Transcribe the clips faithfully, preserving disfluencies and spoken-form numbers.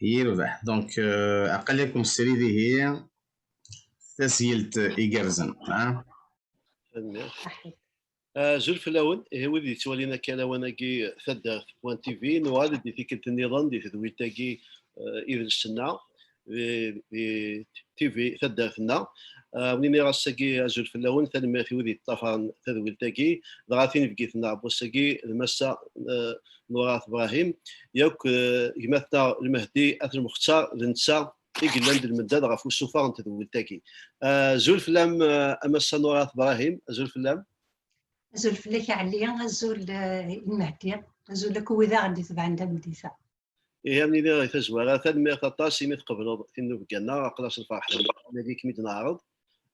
Yirbeḥ. Donc, euh, aql-ikum srid ihi tasgilt igerrzen, ah? Azul fell-awen, ihi wid yettwalin akka lawan-agi taddart point T V, nuɣal-d di tikkelt nniḍen di tedwilt-agi, eh, idles-nneɣ, di, di T V taddart-nneɣ. Eh, wen-iniɣ ass-agi azul fell-awen, tanemmirt i wid yeṭṭafaren tadwilt-agi, dɣa tinebgit-nneɣ n wass-agi d Massa, eh, Nura At Brahim, yakk, eh, gma-tneɣ Lmehdi At Lmextar, d netta i yellan d lmendad ɣef usuffeɣ n tedwilt-agi. Eh, azul fell-am, eh, a Massa Nura At Brahim, azul fell-am. Azul fell-ak a Ɛli, azul, eh, i Lmehdi, azul akk wid aɣ-d-itebɛen tameddit-a. Ihi, ad nini di tazwara, tanemmirt aṭas imi tqebleḍ tinnubga-nneɣ, aql-aɣ s lferḥ nadi kem-id-neɛreḍ.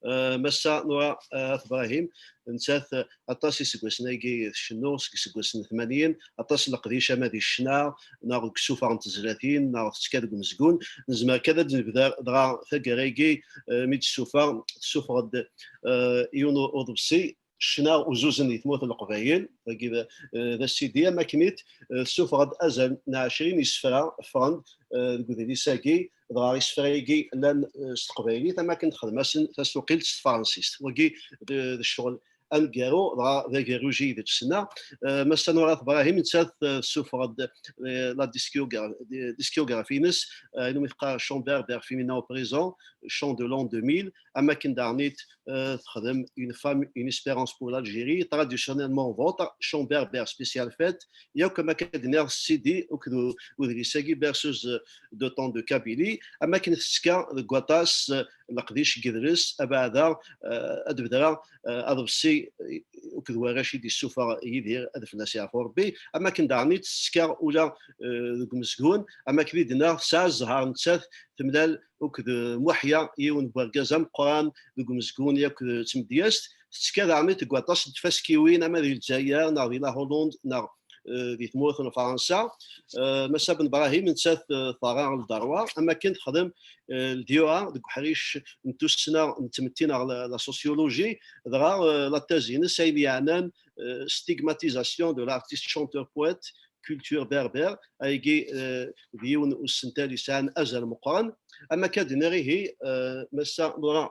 Eh, Massa Nura, eh, At Brahim, nettat, eh, aṭas iseggasen-agi tcennu, seg iseggasen n tmanyin, aṭas n leqdic ama di ccna, neɣ deg usuffeɣ n tezlatin, neɣ tettka deg umezgun. Nezmer kan ad d-nebder dɣa taggara-agi, eh, mi d-tessufeɣ, tessufeɣ-d, eh, yiwen u-, uḍebsi, ccna uzuzen di tmurt n Leqbayel, dagi d, eh, d asidi, am akken i t-, eh, tessufeɣ-d azal n ɛecrin isefra ffɣen, eh, deg udlis-agi, dɣa isefra-agi llan, eh, s teqbaylit, am akken texdem-asen tasuqilt s tefransist. Wagi d, d ccɣel aneggaru, dɣa d agerruj i d-ssneɣ. Eh, Massa Nura At Brahim, nettat, eh, tessufeɣ-d, eh, la discogra-, discographie-ines, eh, ayen umi teqqar Chant berbère féminin au présent, chant de l'an deux mille, am akken daɣen i t-, eh, texdem Une femme, une espérance pour l'Algérie, traditionnellement vôtre, chant berbère spécial fête, yakk am akken ad d-nniɣ C D akked u-, udlis-agi, Berceuse de tant de Kabylie, am akken tettekka deg waṭas, eh, leqdic n yidles, abeɛda, eh, ad bedreɣ, eh, aḍebsi, eh, akked warrac i d-yessufeɣ Yidir, ad fell-as yeɛfu Rebbi, am akken daɣen i tettekka ula, eh, deg umezgun, am akken i d-nniɣ, tesɛa zzher nettat, temlal akked, eh, Muḥya, yiwen n wergaz ameqqran deg umezgun yakk d tmedyazt, tettekka daɣen deg waṭas n tfaskiwin, ama di Lezzayer, neɣ di la Hollande, neɣ, eh, di tmurt n Fransa. Eh, Massa Ben Brahim, nettat, eh, terra le droit, am akken texdem, eh, le D E A deg uḥric n tussna n tmetti neɣ la, la sociologie, dɣa, eh, la thèse-ines ayen yeɛnan, eh, stigmatisation de l'artiste chanteur poète, culture berbère, ayagi, eh, d yiwen usentel yesɛan azal meqqren. Am akka d-nniɣ ihi, eh, Massa Nura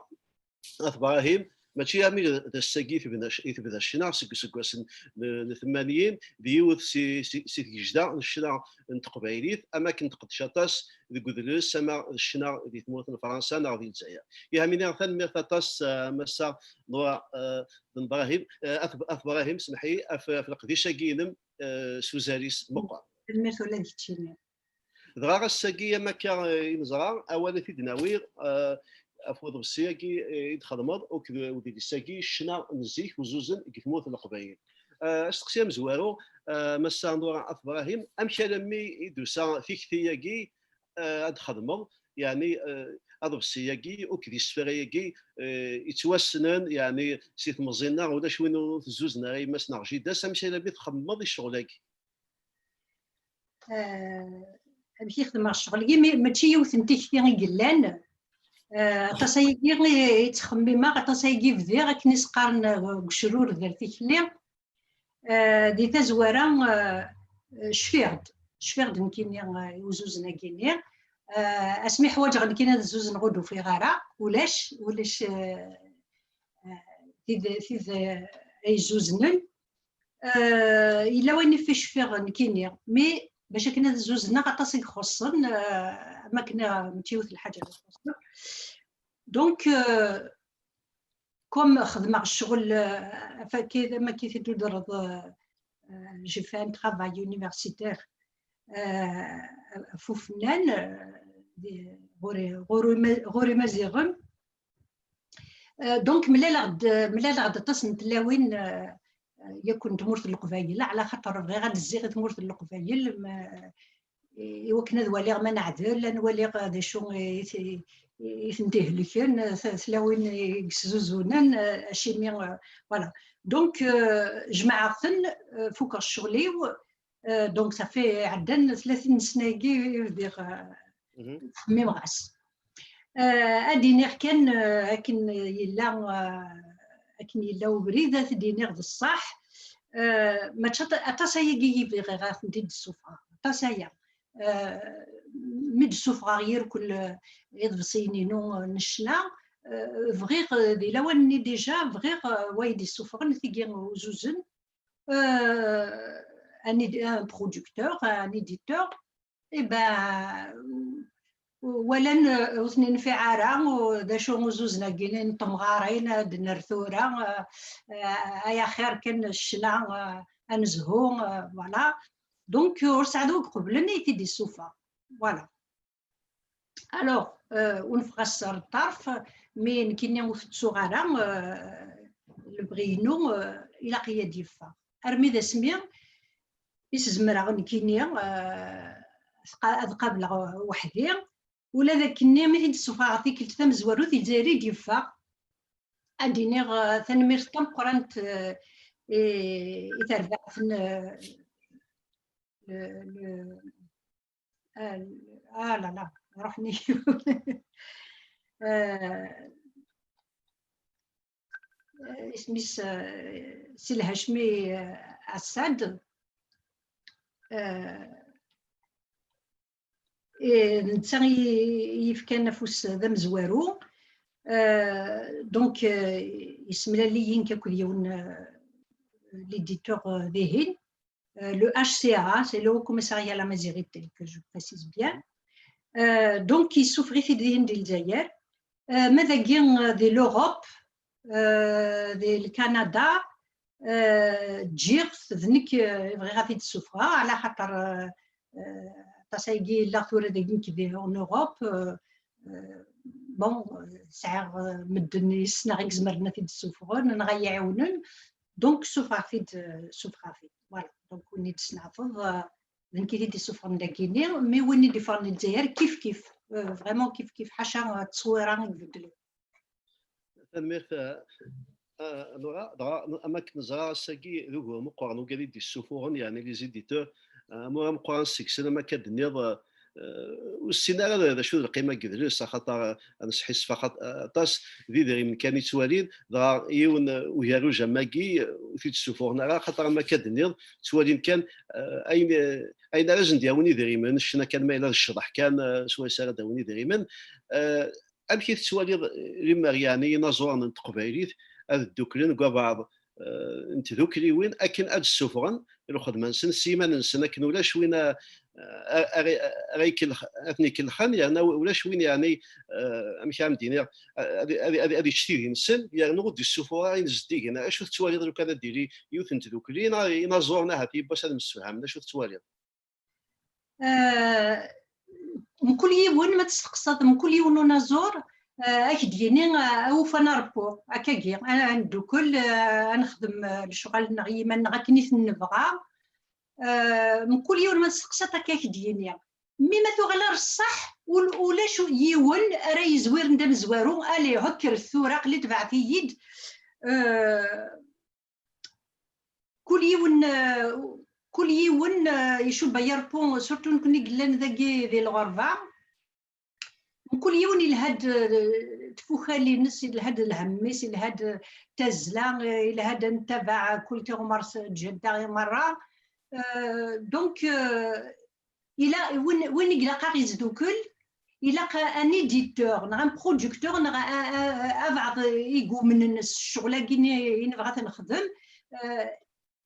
At Brahim, mačči armi d ass-agi i tebda c-, i tebda ccna, seg useggas n, n, n tmanyin, d yiwet si, si, si tgejda n ccna n teqbaylit, am akken tqeddec aṭas deg udles, ama d ccna di tmurt n Fransa neɣ di Lezzayer. Ihi, am iniɣ, tanemmirt aṭas, eh, Massa Nura, eh, Ben Brahim, eh, At, At Brahim, semmeḥ-iyi, ɣef, ɣef leqdic-agi-inem, eh, s uzal-is meqqer. Tanemmirt ula d keččini. Dɣa ass-agi, am akka, eh, i neẓra, awal i t-id-nawi, eh, ɣef uḍebsi-agi, eh, i d-txedmeḍ, akked udlis-agi, ccna n zik uzuzen deg tmurt n Leqbayel. Eh, asteqsi amezwaru, eh, Massa Nura At Brahim, amek alammi i d-tusa tikti-agi, eh, ad d-txedmeḍ, yeɛni, eh, aḍebsi-agi, akked isefra-agi, eh, yettwassnen, yeɛni, si temẓi-nneɣ, ulac win ur tezzuzen ara yemma-s neɣ jida-s, amek alammi txemmeḍ i ccɣel-agi? Eh, amek i xedmeɣ ccɣel-agi, mi, mačči yiwet n tikti i yellan. Eh, aṭas ayagi i, i ttxemmimeɣ, aṭas ayagi bdiɣ, akken i s-qqaren, eh, deg ucrured ar tikli. Eh, di tazwara, eh, cfiɣ-d, cfiɣ-d nekkini, eh, i uzuzen-agi-nni. Eh, asmi ḥwaǧeɣ nekkini ad zuzneɣ ur d-ufiɣ ara, ulac, ulac, eh, eh, tid, tid, eh, ay zuznen. Eh, yella wayen ifi cfiɣ nekkini, mi bac akken ad zuzneɣ aṭas i ixuṣṣen, eh, am akken, eh, mačči yiwet lḥaǧa i ixuṣṣen. Donc, eh, comme xedmeɣ ccɣel, eh, am akka i t-id-tudreḍ, eh, eh, j'ai fait un travail universitaire, eh, ɣef ufennan, eh, di, ɣur, ɣur, ɣur Imaziɣen. Eh, donc, mlaleɣ-d, mlaleɣ-d aṭas n tlawin, eh, yakk n tmurt n Leqbayel, ɛla xaṭer bɣiɣ ad d-zziɣ i tmurt n Leqbayel, ma, i wakken ad waliɣ ma neɛdel, ad waliɣ d acu i t-, i tent-ihelken, t-, tlawin i yeszuzunen, eh, acimi, eh, voilà. Donc, eh, jemɛeɣ-ten, eh, fukeɣ ccɣel-iw, eh, donc ça fait ɛeddan tlatin n ssna-agi i bdiɣ, eh, ttxemmimeɣ-as. Eh, ad d-iniɣ kan, eh, akken yella, eh, akken yella ubrid, ad t-id-iniɣ d ṣṣeḥ. Eh, mačči aṭ-, aṭas ayagi i bɣiɣ ad tent-id-ssufɣeɣ. Aṭas aya. eh, mi d-ssufɣeɣ yirkel, eh, iḍebsiyen-inu, eh, n ccna, eh, bɣiɣ, eh, di lawan-nni déjà, bɣiɣ, eh, wayen d-issufɣen tigi uzuzen, eh, un édi-, un producteur, un éditeur, eh ben, walan, eh, ur ten-infiɛ ara, u-, d acu uzuzen-agi n temɣarin, ad d-nerr tura, eh, eh, ay axir kan ccna, eh, ad nezhu, eh, voilà. Donc, ur sɛiɣ wi iqeblen i t-id-issufeɣ. Voilà. Alors, euh, ur neffeɣ-as ar ṭṭerf, mi nekkini ur t-ttuɣ ara, euh, lebɣi-inu, euh, ilaq-iyi ad d-yeffeɣ. Armi d asmi i s-zemreɣ nekkini, euh, tqa-, ad qableɣ weḥd-i, ula d akkenni mi t-id-ssufɣeɣ tikkelt tamezwarut di Lezzayer i d-yeffeɣ. Ad d-iniɣ, euh, tanemmirt tameqqrant, euh, i, i terbaɛt n, euh, le, le, ah, ah là là, ruḥen-iyi. Euh, isem-is, euh, Si Lhacmi, euh, Assad. Euh, eh, netta i, i yefkan afus d amezwaru. Euh, donc, euh, yessemlal-iyi nekk akked yiwen, euh, l'éditeur, euh, dihin. Euh, le H C A, c'est le Haut Commissariat à la Maturité, que je précise bien. Euh, donc, yessufeɣ-it-id dihin di Lezzayer. Euh, ma dagi, euh, di l'Europe, euh, di le Canada, euh, ǧǧiɣ-t, d nekk, euh, bɣiɣ ad t-id-ssufɣeɣ, ala xaṭer, euh, euh, aṭas ayagi yella tura dagi nekk di, en Europe, euh, euh, bon, euh, sɛiɣ, euh, medden i ssneɣ i izemren ad t-id-ssufɣen, neɣ ad yi-ɛiwnen. Donc, ssufɣeɣ-t-id, euh, ssufɣeɣ-t-id. Voilà. Donc, win i d-tesneɛteḍ, euh, d nekk i t-id-issufɣen dagini, mais win i d-iffɣen di Lezzayer, kif kif. Euh, vraiment, kif kif. Ḥaca, euh, tteswira i ibeddlen. Tanemmirt, euh, euh, Laura. Dɣa, am akken neẓra ass-agi d ugur meqqren ugar i d-issufuɣen, yeɛni les éditeurs, euh, amur ameqqran seg-sen, am akka d-tenniḍ, euh, euh, ur ssin ara d, d acu d lqima n yedles, axaṭer, euh, ad nesḥissef axaṭ-, aṭas d idrimen kan i ttwalin, dɣa yiwen, euh, ugerruj am wagi, euh, ur t-id-ssufuɣen ara, axaṭer am akka d-tenniḍ, ttwalin kan, euh, ayen, euh, ayen ara sen-d-yawin idrimen, ccna kan ma yella d ccḍeḥ kan, euh, swayes ara d-awin idrimen. Euh, amek i tettwaliḍ, euh, limer yeɛni inaẓuren n teqbaylit ad dduklen deg wabeɛḍ, euh, n tdukliwin akken ad d-ssufɣen lxedma-nsen s yiman-nsen, akken ulac win a, a, ara, ara ikellex-, ad ten-ikellxen, yerna ulac win yeɛni, euh, amek ara m-d-iniɣ, ad, ad, ad, ad yečč tidi-nsen, yerna ur d-issufuɣ ara ayen zeddigen. Acu tettwaliḍ lukan ad d-tili yiwet n tdukli, neɣ inaẓuren ahat yiwwas ad msefhamen? Acu tettwaliḍ? Euh, mkul yiwen, ma testeqsaḍ mkul yiwen unaẓur, euh, ad k-d-yini, euh, awufan aṛebbu, akkagi, ad, ad neddukel, euh, ad nexdem, euh, lecɣal-nneɣ i yiman-nneɣ akken i ten-nebɣa. Euh, mkul yiwen ma testeqsaḍ akka ad k-d-yini. Mi ma tuɣal ar ṣṣeḥ, ul-, ulac yiwen ara yezwiren d amezwaru, allez, kkret tura, aql-i tebɛet-iyi-d. Euh, kul yiwen, euh, kul yiwen, euh, icuba yarpu, surtout nekkni yellan dagi di lɣerba. Mkul yiwen ilha-d, euh, tfukal-ines, ilha-d lhemm-is, ilha-d tazzla, euh, ilha-d ad nettabaɛ kul tiɣmert n jadda i merra. Euh, donc, euh, ila, win, win i ilaq ad ɣ-izdukel, ilaq un éditeur, neɣ un producteur, neɣ a, a, a, abeɛḍ i yumnen s ccɣel-agi i, i nebɣa ad t-nexdem. Euh,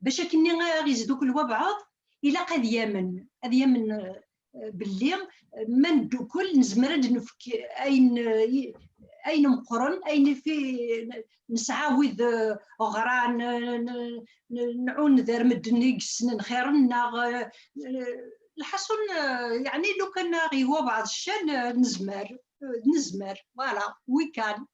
bac akken-nni ad ɣ-izdukel wabɛeḍ, ilaq ad yamen, ad yamen, euh, belli, euh, ma neddukel, nezmer ad d-nefk ayen, euh, i-, ayen meqqren, ayen i fi-, nesɛa wid, euh, ɣran, n-, n-, n-, nɛuned ar medden i yessnen xir-nneɣ, euh, euh, lḥaṣun, euh, yeɛni, lukan aɣ-iwa wabɛeḍ ccan, euh, nezmer, euh, nezmer, voilà, we can.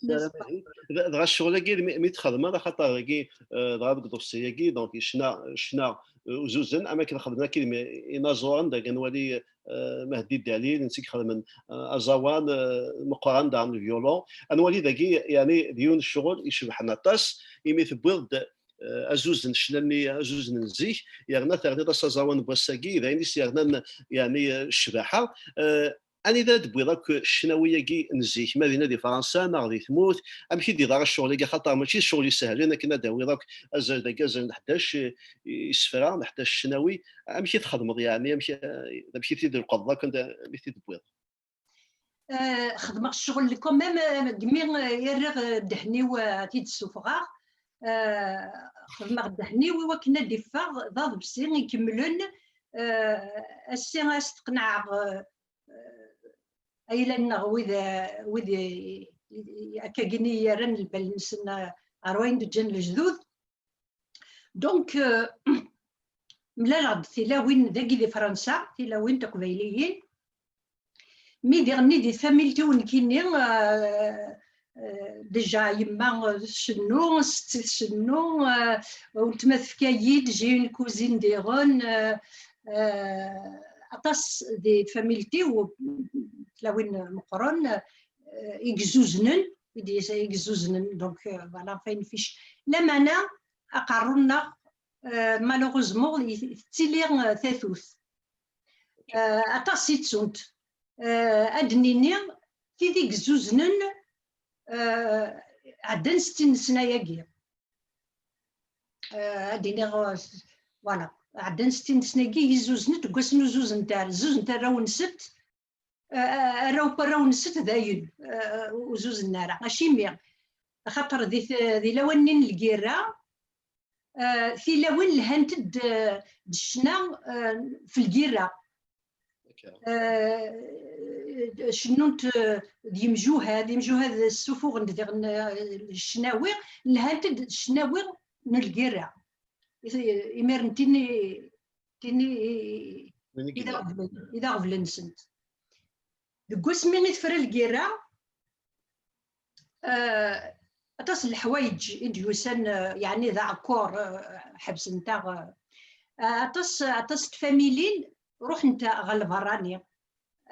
Nessaram-it. Dɣa, dɣa ccɣel-agi, mi, mi t-xedmeḍ, axaṭer dagi, euh, dɣa deg uḍebsi-agi, donc, ccna, ccna, euh, uzuzen, am akken xedmen akkin inaẓuren, dagi ad nwali, euh, Mehdi Dalil, netta i ixedmen, euh, aẓawan, euh, meqqran, daɣen le violon. Ad nwali dagi, yeɛni, d yiwen n ccɣel icebḥen aṭas, imi tewwiḍ-d, euh, azuzen, ccna-nni, azuzen n zik, yerna terniḍ-as aẓawan n wass-agi, d ayen i s-yernan, yeɛni, euh, ccbaḥa. Euh, Anida ara d-tewwiḍ akk ccnawi-agi n zik, ma dinna di Fransa neɣ di tmurt? Amek i d-iḍerru ccɣel-agi? Axaṭer mačči d ccɣel isehlen akken ad d-tawiḍ akk azal dagi, azal n ḥdac isefra, n ḥdac ccnawi. Amek i txedmeḍ yeɛni? Amek, amek i t-id-tleqqḍeḍ akk? Anda, amek i t-id-tewwiḍ? Eh, xedmeɣ ccɣel quand même, eh, deg mi, eh, i rriɣ, eh, ddehn-iw, eh, ad t-id-ssufɣeɣ. Eh, xedmeɣ ddehn-iw i wakken ad d-iffeɣ d aḍebsi ikemlen. Eh, ass-a ad s-tqenɛeɣ, eh, ayla-nneɣ wid, eh, wid i, i, akkagini yerran lbal-nsen, eh, ɣer wayen d-ǧǧan lejdud. Donc, euh, mlaleɣ-d tilawin dagi di Fransa, tilawin tiqbayliyin. Mi diɣenni di tfamilt-iw nekkini, euh, euh, déjà yemma, euh, tcennu, setti tcennu, euh, weltma tefka-yi-d, j'ai une cousine diɣen, euh, euh, aṭas di tfamilt-iw, tilawin meqqren, euh, i yezzuznen, i d-, i yezzuznen, donc, euh, voilà, enfin, une fiche. Lameɛna, aqerru-nneɣ, euh, malheureusement, i-, tettili, euh, tatut. Euh, aṭas i ttunt. Euh, ad d-nini, tid i yezzuznen, euh, ɛeddan settin n ssna-agi. Euh, ad d-iniɣ, euh, voilà, ɛeddan settin n ssna-agi i yezzuznen deg wass n uzuzen n tar-, zzuzen arraw-nsent, euh, arraw n warraw-nsent dayen, euh, ur zuzen ara. Acimi? Axaṭer di t-, di lawan-nni n lgirra, euh, tilawin lhant-d, euh, d ccna, euh, f lgirra. Euh, cennunt, euh, d yimjuhad, imjuhad ssufuɣen-d diɣen, euh, ccnawi, lhant-d d ccnawi n lgirra. I-, imiren tini, tini i, i d aɣbel-, i d aɣbel-nsent. Deg wasmi i tefra lgirra, euh, aṭas n leḥwayeǧ i d-yusan, euh, yeɛni d aɛekkur, euh, ḥebsent-aɣ, euh, aṭas, aṭas n tfamilin ruḥent ɣer lberrani.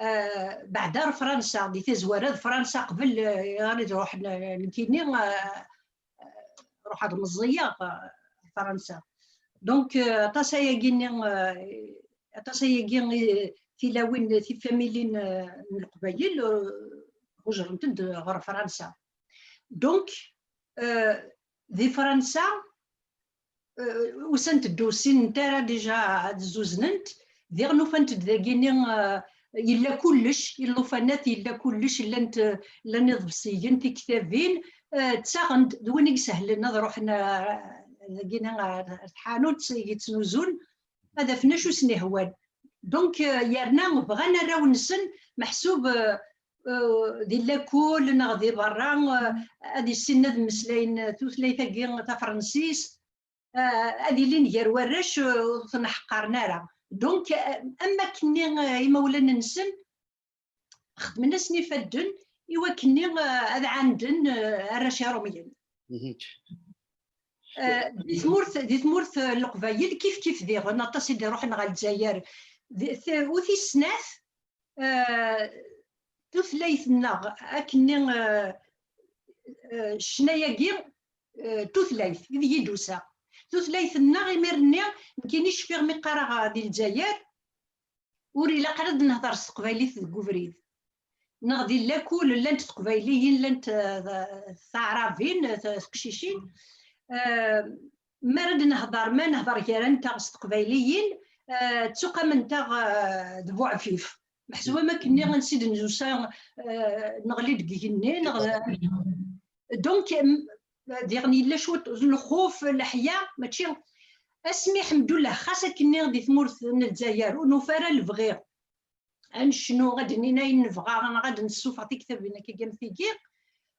Euh, beɛda ar Fransa, di tazwara d Fransa qbel, euh, ara d-ruḥen, euh, nekkini, euh, ruḥeɣ meẓẓiyeɣ, euh, Fransa. Donc, euh, aṭas ayagi-nni, euh, aṭas ayagi, euh, tilawin, tifamilin, euh, n Leqbayel, euh, hujrent-d ɣer Fransa. Donc, euh, di Fransa, euh, usant-d ur ssinent ara déjà ad zuznent, diɣen ufant-d dagini, euh, yella kullec, i llufan-at yella kullec, llant, euh, llan iḍebsiyen, tiktabin, euh, ttaɣen-d, d win i isehlen ad ruḥen, euh, dagini, euh, ar tḥanut i yettnuzun, ad afen acu sen-ihwan. Donc, euh, yerna bɣan arraw-nsen, meḥsub, euh, euh, di lakul neɣ di berra, euh, ad issinen ad mmeslayen tutlayt-agi tafransist, euh, ad ilin gar warrac, euh, ur ten-ḥeqqaren ara. Donc, euh, am wakken-nni, euh, imawlan-nsen xedmen-asen ifadden i wakken-nni, euh, ad ɛanden, euh, arrac irumyen. Euh, di tmurt, di tmurt, euh, n Leqbayel, kif kif diɣen, aṭas i d-iruḥen ɣer Lezzayer. Di, t-, u tis snat, euh, tutlayt-nneɣ, akken-nni, euh, euh, ccna-agi, euh, tutlayt, ideg i d-usa. Tutlayt-nneɣ, imir-nni, nekkini cfiɣ mi qqareɣ, euh, di Lezzayer, ur ilaq ara ad nehder s teqbaylit deg ubrid. Neɣ di lakul llant teqbayliyin, llant, eh, taɛrabin, eh, teqcicin. Eh, mi ara d-nehder, ma nehder gar-nteɣ s teqbayliyin, eh, ttuqament-aɣ, eh, d buɛfif. Meḥsub am akken-nni ansi d-nusa, eh, neɣli deg igenni, neɣ, donc, em, diɣen yella cwiṭ n lxuf, leḥya, mačči, asmi, ḥemdullah, xas akken-nni di tmurt n Lezzayer, ur nufi ara lebɣi ad necnu, ad d-nini ayen nebɣa, neɣ ad d-nessufeɣ tiktabin akka am tigi.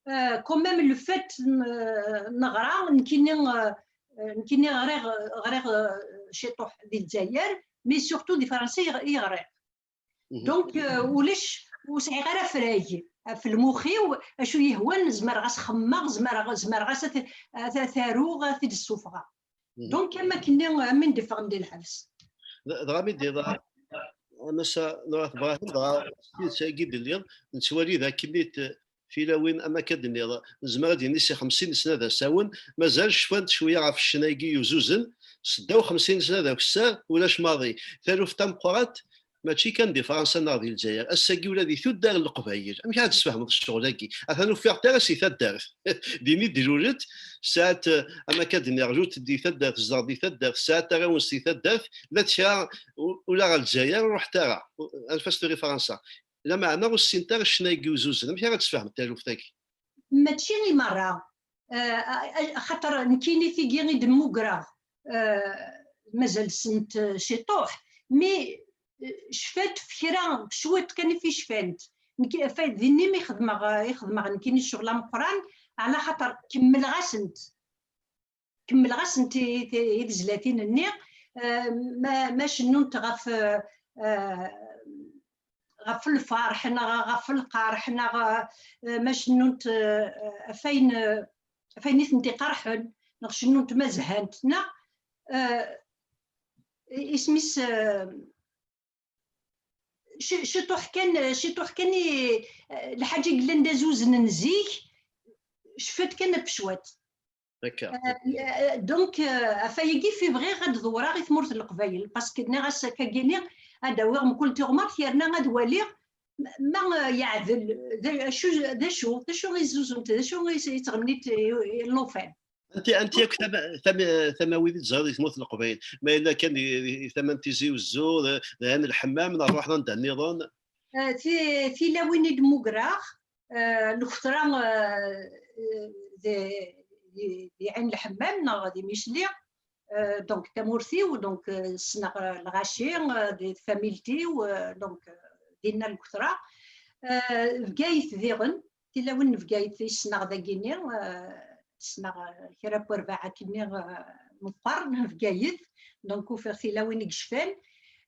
Euh, quand même, le fait n-, neɣra, nekkini, euh, nekkini ɣriɣ, ɣriɣ, euh, ciṭuḥ di Lezzayer, mais surtout di Fransa i ɣ-, i ɣriɣ. Donc, euh, ulac, ur sɛiɣ ara afrag ɣef lmux-iw, acu yehwan, zemreɣ ad s-xemmeɣ, zemreɣ, zemreɣ ad t-, ad t-, ad t-aruɣ, ad t-id-ssufɣeɣ. Donc, am akken-nni, am win d-iffɣen di lḥebs. Dɣa mi d-iḍra, a Massa Nurat Brahim, dɣa s tidet-agi belli nettwali d akken-nni tilawin, am akka d-tenniḍ, nezmer ad d-nini si xemsin sna d asawen, mazal cfant cwiya ɣef ccna-agi yuzuzen, seddaw xemsin sna d akessar, ulac maḍi. Taluft tameqqrant, mačči kan di Fransa neɣ di Lezzayer, ass-agi ula di tuddar n Leqbayel. Amek ara d-tesfehmeḍ ccɣel-agi? Atan ufiɣ-t ara si taddart. Din i d-ilul-d, sɛant, eh, ama akka d-nniɣ, lunt di taddart, zedɣent di taddart, sɛant arraw-nsent di taddart, llant kra u-, ula ɣer Lezzayer ur ruḥent ara, anef-as tura i Fransa. Lameɛna ur ssint ara ccna-agi uzuzen. Amek ara d-tesfehmeḍ taluft-agi? Mačči i merra. Eh, a-, a-, axaṭer nekkini tigi i d-mmugreɣ, eh, mazal ssent, eh, ciṭuḥ, mi, eh, cfant f kra, cwiṭ kan i fi cfant. Nekk, fa-, dinni mi xedmeɣ, eh, i xedmeɣ nekkini ccɣel ameqqran, ɛla xaṭer kemmleɣ-asent. Kemmleɣ-asent i, i, i tezlatin-nni, eh, ma, ma cennunt ɣef, eh, eh, ɣef lferḥ neɣ ɣef lqerḥ neɣ, eh, ma cennunt, eh, ɣef wayen, eh, ɣef wayen i tent-iqerḥen, neɣ cennunt ma zhant, neɣ, eh, isem-is, eh, ci-, ciṭuḥ kan, ciṭuḥ kan i, eh, lḥaǧa i yellan d azuzen n zik, cfiɣ kan ɣef cwiṭ. Akka. Eh, eh, donc, eh, ɣef wayagi i bɣiɣ ad dewwreɣ i tmurt n Leqbayel, parce que nniɣ-as akkagini ad awiɣ mkul tiɣmert yerna ad waliɣ ma, ma, eh, yeɛdel, d acu, d acu, d acu i zzuzunt, d acu i s-, i ttɣennint i, i llufan. Anti, anti akk tama-, tama-, tamawit i teẓriḍ di tmurt n Leqbayel? Ma yella kan di, di tama n Tizi Uzzu, d, d Ɛin Lḥemmam, neɣ ruḥen anda nniḍen? Eh, ti-, tilawin i d-mmugreɣ, eh, lketra, eh, di, di, di Ɛin Lḥemmam neɣ di Micli, eh, donc tamurt-iw, donc, eh, ssneɣ, eh, lɣaci, eh, di tfamilt-iw, eh, donc, eh, dinna lketra. Eh, Bgayet diɣen, tilawin n Bgayet i ssneɣ dagini, eh, ssneɣ, eh, kra n werbaɛ akkenni, eh, meqqer n Bgayet, donc ufiɣ tilawin i yecfan.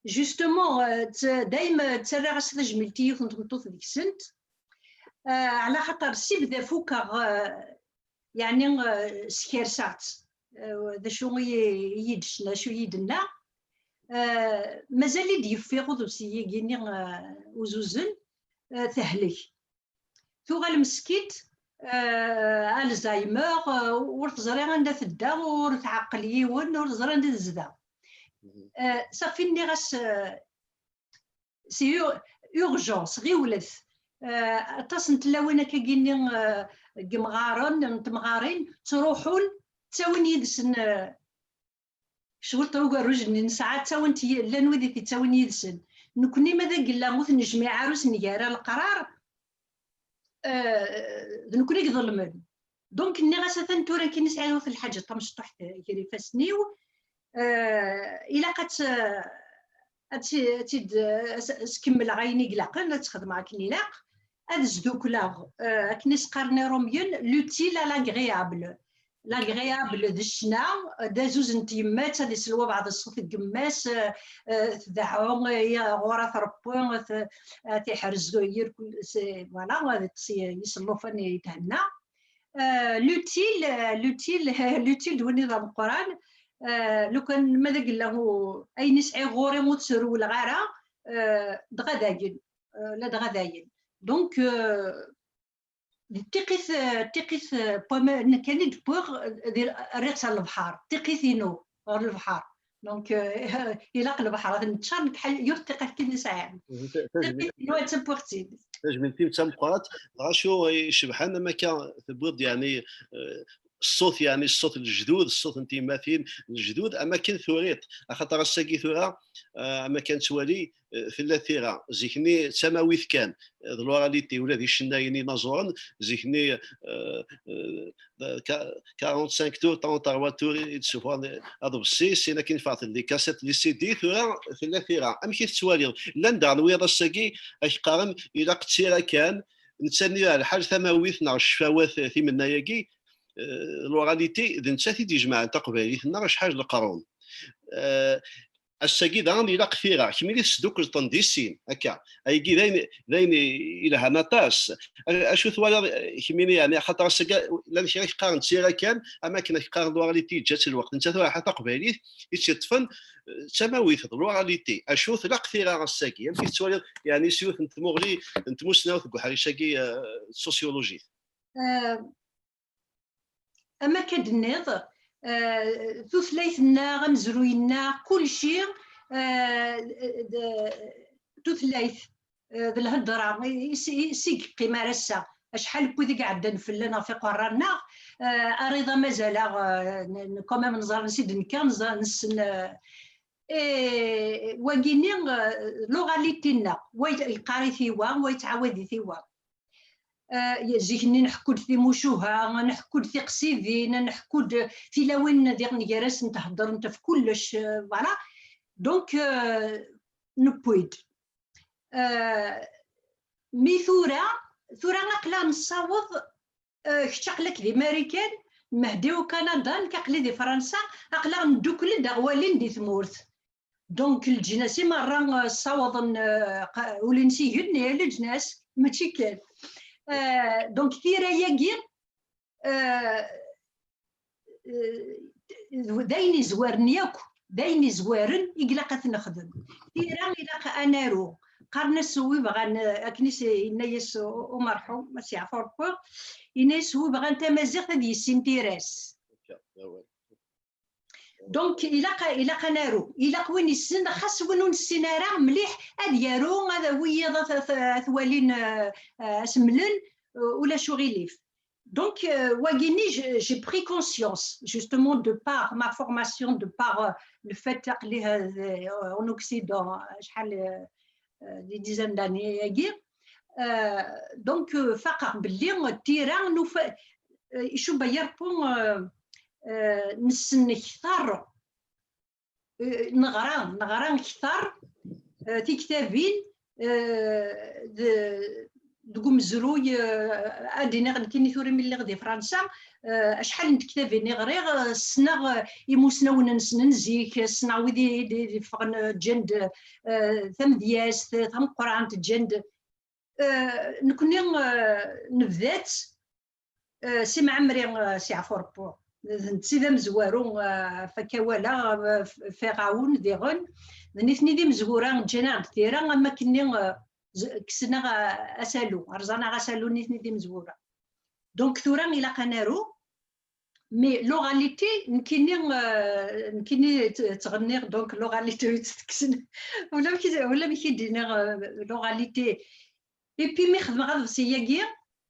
Justement, eh, tt-, dayem, eh, ttarraɣ-as tajmilt i yiwet n tmeṭṭut deg-sent, eh, ɛla xaṭer si bda fukeɣ, eh, yeɛni, eh, skerseɣ-tt, eh, d acu i, i yi-d-, d acu i yi-d-tenna, eh, mazal-iyi-d yeffiɣ uḍebsi-agi-nni, eh, uzuzen, eh, tehlek. Tuɣal meskint, eh, Alzheimer, eh, ur teẓri anda tedda, ur tɛeqqel yiwen, ur teẓri anda tezdeɣ. Mhm. Eh, safi nniɣ-as, eh, c'est ur-, urgence, ɣiwlet. Eh, aṭas n tlawin akkagi-nni, eh, n yemɣaren, n temɣarin, ttruḥun, ttawin yid-sen, eh, cwiṭ ugerruj-nni nesɛa, ttawin-t yi-, llan wid i t-ittawin yid-sen. Nekni ma d agella ur t-nejmiɛ ara, ur s-ngi ara leqrar, eh, d nekni i iḍelmen. Donc, nniɣ-as, atan tura kan i sɛiɣ yiwet n lḥaǧa tamecṭuḥt gar ifassen-iw, eh, ilaq ad tt-, ad tt-, ad tt-id, ad s-, ad s-kemmleɣ ayen i ilaqen, ad tt-xedmeɣ akken ilaq, ad sdukleɣ, eh, akken i s-qqaren Iṛumyen, l'utile à l'agréable. L'agréable d ccna, d azuz n tyemmat, ad isel wabɛaḍ ṣṣut n yemma-s, eh, eh, tdeɛɛu, eh, ɣur-a tṛewwu, eh, t-, eh, tiḥrez irkul, c'est, voilà, ad iṭṭes yisellufan yethenna. Eh, l'utile, eh, l'utile, l'utile d win i d ameqqran, eh, lukan ma d agella u-, ayen i sɛiɣ ɣur-i ur t-srewleɣ ara, eh, dɣa dayen, eh, la dɣa dayen. Donc, eh, d tiqit, eh, tiqit, eh, n waman nekkani d-wwiɣ, eh, di, rriɣ-tt ar lebḥer, tiqit-inu ɣer lebḥer. Donc, eh, ilaq lebḥer ad neččar, nekk ḥa-, yiwet tiqit kan i sɛiɣ. Mhm, ta-, tajmilt. Tiqit-inu ad tt-wwiɣ-tt-id. Tajmilt-im d tameqqrant, dɣa acu icebḥen am akka tewwiḍ-d, yeɛni, eh, ṣṣut, yeɛni ṣṣut n lejdud, ṣṣut n tyemmatin n lejdud, am akken turiḍ. Axaṭer ass-agi tura, eh, am akka nettwali, eh, tella tira. Zik-nni d tamawit kan, eh, d l'oralité, ula d icennayen inaẓuren, zik-nni, eh, eh, d ka-, quarante-cinq tours, trente-trois tours i d-ssuffɣen aḍebsi, sin akken ffɣen les cassettes, les C D, tura tella tira. Amek i tettwaliḍ? Llan daɣen wiyaḍ ass-agi, ak-qqaren, ilaq d tira kan, netta-nni ar lḥal tamawit neɣ ccfawat, eh, timenna-agi, eh, l'oralité, d nettat i d-ijemɛen taqbaylit-nneɣ acḥal n leqrun. Eh, ass-agi daɣen ilaq tira, kemmini tesdukleḍ-ten di sin, akka. Ayagi d ayen, d ayen ilhan aṭas. A-, acu twalaḍ, eh, kemmini, yeɛni, axaṭer ass-agi llan kra i k-qqaren d tira kan, am akken ak-qqaren l'oralité yeǧǧa-tt lweqt. Nettat ur iɛeḥḥa taqbaylit i tt-yeṭṭfen, eh, d tamawit, d l'oralité. Acu tlaq tira ass-agi? Amek i tettwaliḍ, yeɛni, s yiwet n tmuɣli n tmussnawt deg uḥric-agi, eh, sociologique? Eh, am akka d-tenniḍ, eh, tutlayt-nneɣ, amezruy-nneɣ, kulci, eh, d-, tutlayt, eh, d lhedra, i, i, i, si yeqqim ar ass-a. Acḥal n wid i iɛeddan fell-aneɣ ɣef iqerra-nneɣ, eh, ar iḍ-a mazal-aɣ, eh, n-, n-, quand même neẓra ansi d-nekka, neẓra, nessen, eh, eh, wagi-nni, eh, l'oralité-nneɣ, wa yeqqar-it i wa, wa yettɛawad-it i wa. Eh, zik-nni nḥekku-d timucuha, nḥekku-d tiqsiḍin, nḥekku-d tilawin diɣen gar-asent heddrent ɣef kullec, eh, voilà. Donc, eh, newwi-d. Eh, mi tura, tura aql-aɣ nessaweḍ, eh, kečč aql-ak di Marikan, Mehdi u Kanada, nekk aql-i di Fransa, aql-aɣ neddukel-d aɣ walin di tmurt. Donc, leǧnas i merra, eh, ssawḍen, eh, qa-, ul-nsen igenni, leǧnas, mačči kan. Eh, donc, tira-agi, eh, eh, d ayen izwaren yakk, d ayen izwaren i ilaq ad t-nexdem. Tira ilaq ad naru. Qqaren-as wi bɣan, eh, akken i s-, yenna-yas u-, umerḥum, ma s-yeɛfu Rebbi, yenna-yas wi bɣan tamaziɣt ad yissin tira-s. Donc, ilaq, ilaq ad naru. Ilaq win issen, xas win ur nessin ara mliḥ, ad yaru, ad wiyaḍ ad t-, ad t-, ad t-walin, eh, eh, ad s-mlen, eh, ulac uɣilif. Donc, euh, wagini, j'ai, j'ai pris conscience, justement, de par ma formation, de par, euh, le fait, aql-i, euh, en Occident, euh, acḥal, euh, euh, des dizaines d'années-agi. Euh, donc, euh, faqeɣ belli, euh, tira, nufa, euh, icuba yarpon, euh, euh, nessen kter, eh, neɣra, neɣra kter, eh, tiktabin, eh, d-, deg umezruy, eh, ad d-iniɣ nekkini tura mi lliɣ di Fransa, eh, acḥal n tektabin i ɣriɣ, eh, ssneɣ, eh, imusnawen-nsen n zik, ssneɣ wid i d-, d-, yeffɣen, eh, ǧǧan-d, eh, tamedyazt tameqqrant, ǧǧan-d, eh, nekkni, eh, nebda-tt, eh, Si Mɛemmri, eh, s yeɛfu Rebbi. D netta i d amezwaru, eh, ɣef akka walaɣ, eh, f-, f iɣawen diɣen. D nitni d imezwura, ǧǧan-aɣ-d tira, am akkenni, eh, z-, kksen-aɣ, eh, asalu, rẓan-aɣ asalu, nitni d imezwura. Donc, tura ilaq ad naru, mais l'oralité, nekkini, eh, nekkini tt-, ttɣenniɣ, donc l'oralité ur tt-tekksen. Ulamek i, ulamek i d-iniɣ, eh, l'oralité. Et puis, mi xedmeɣ aḍebsi-agi,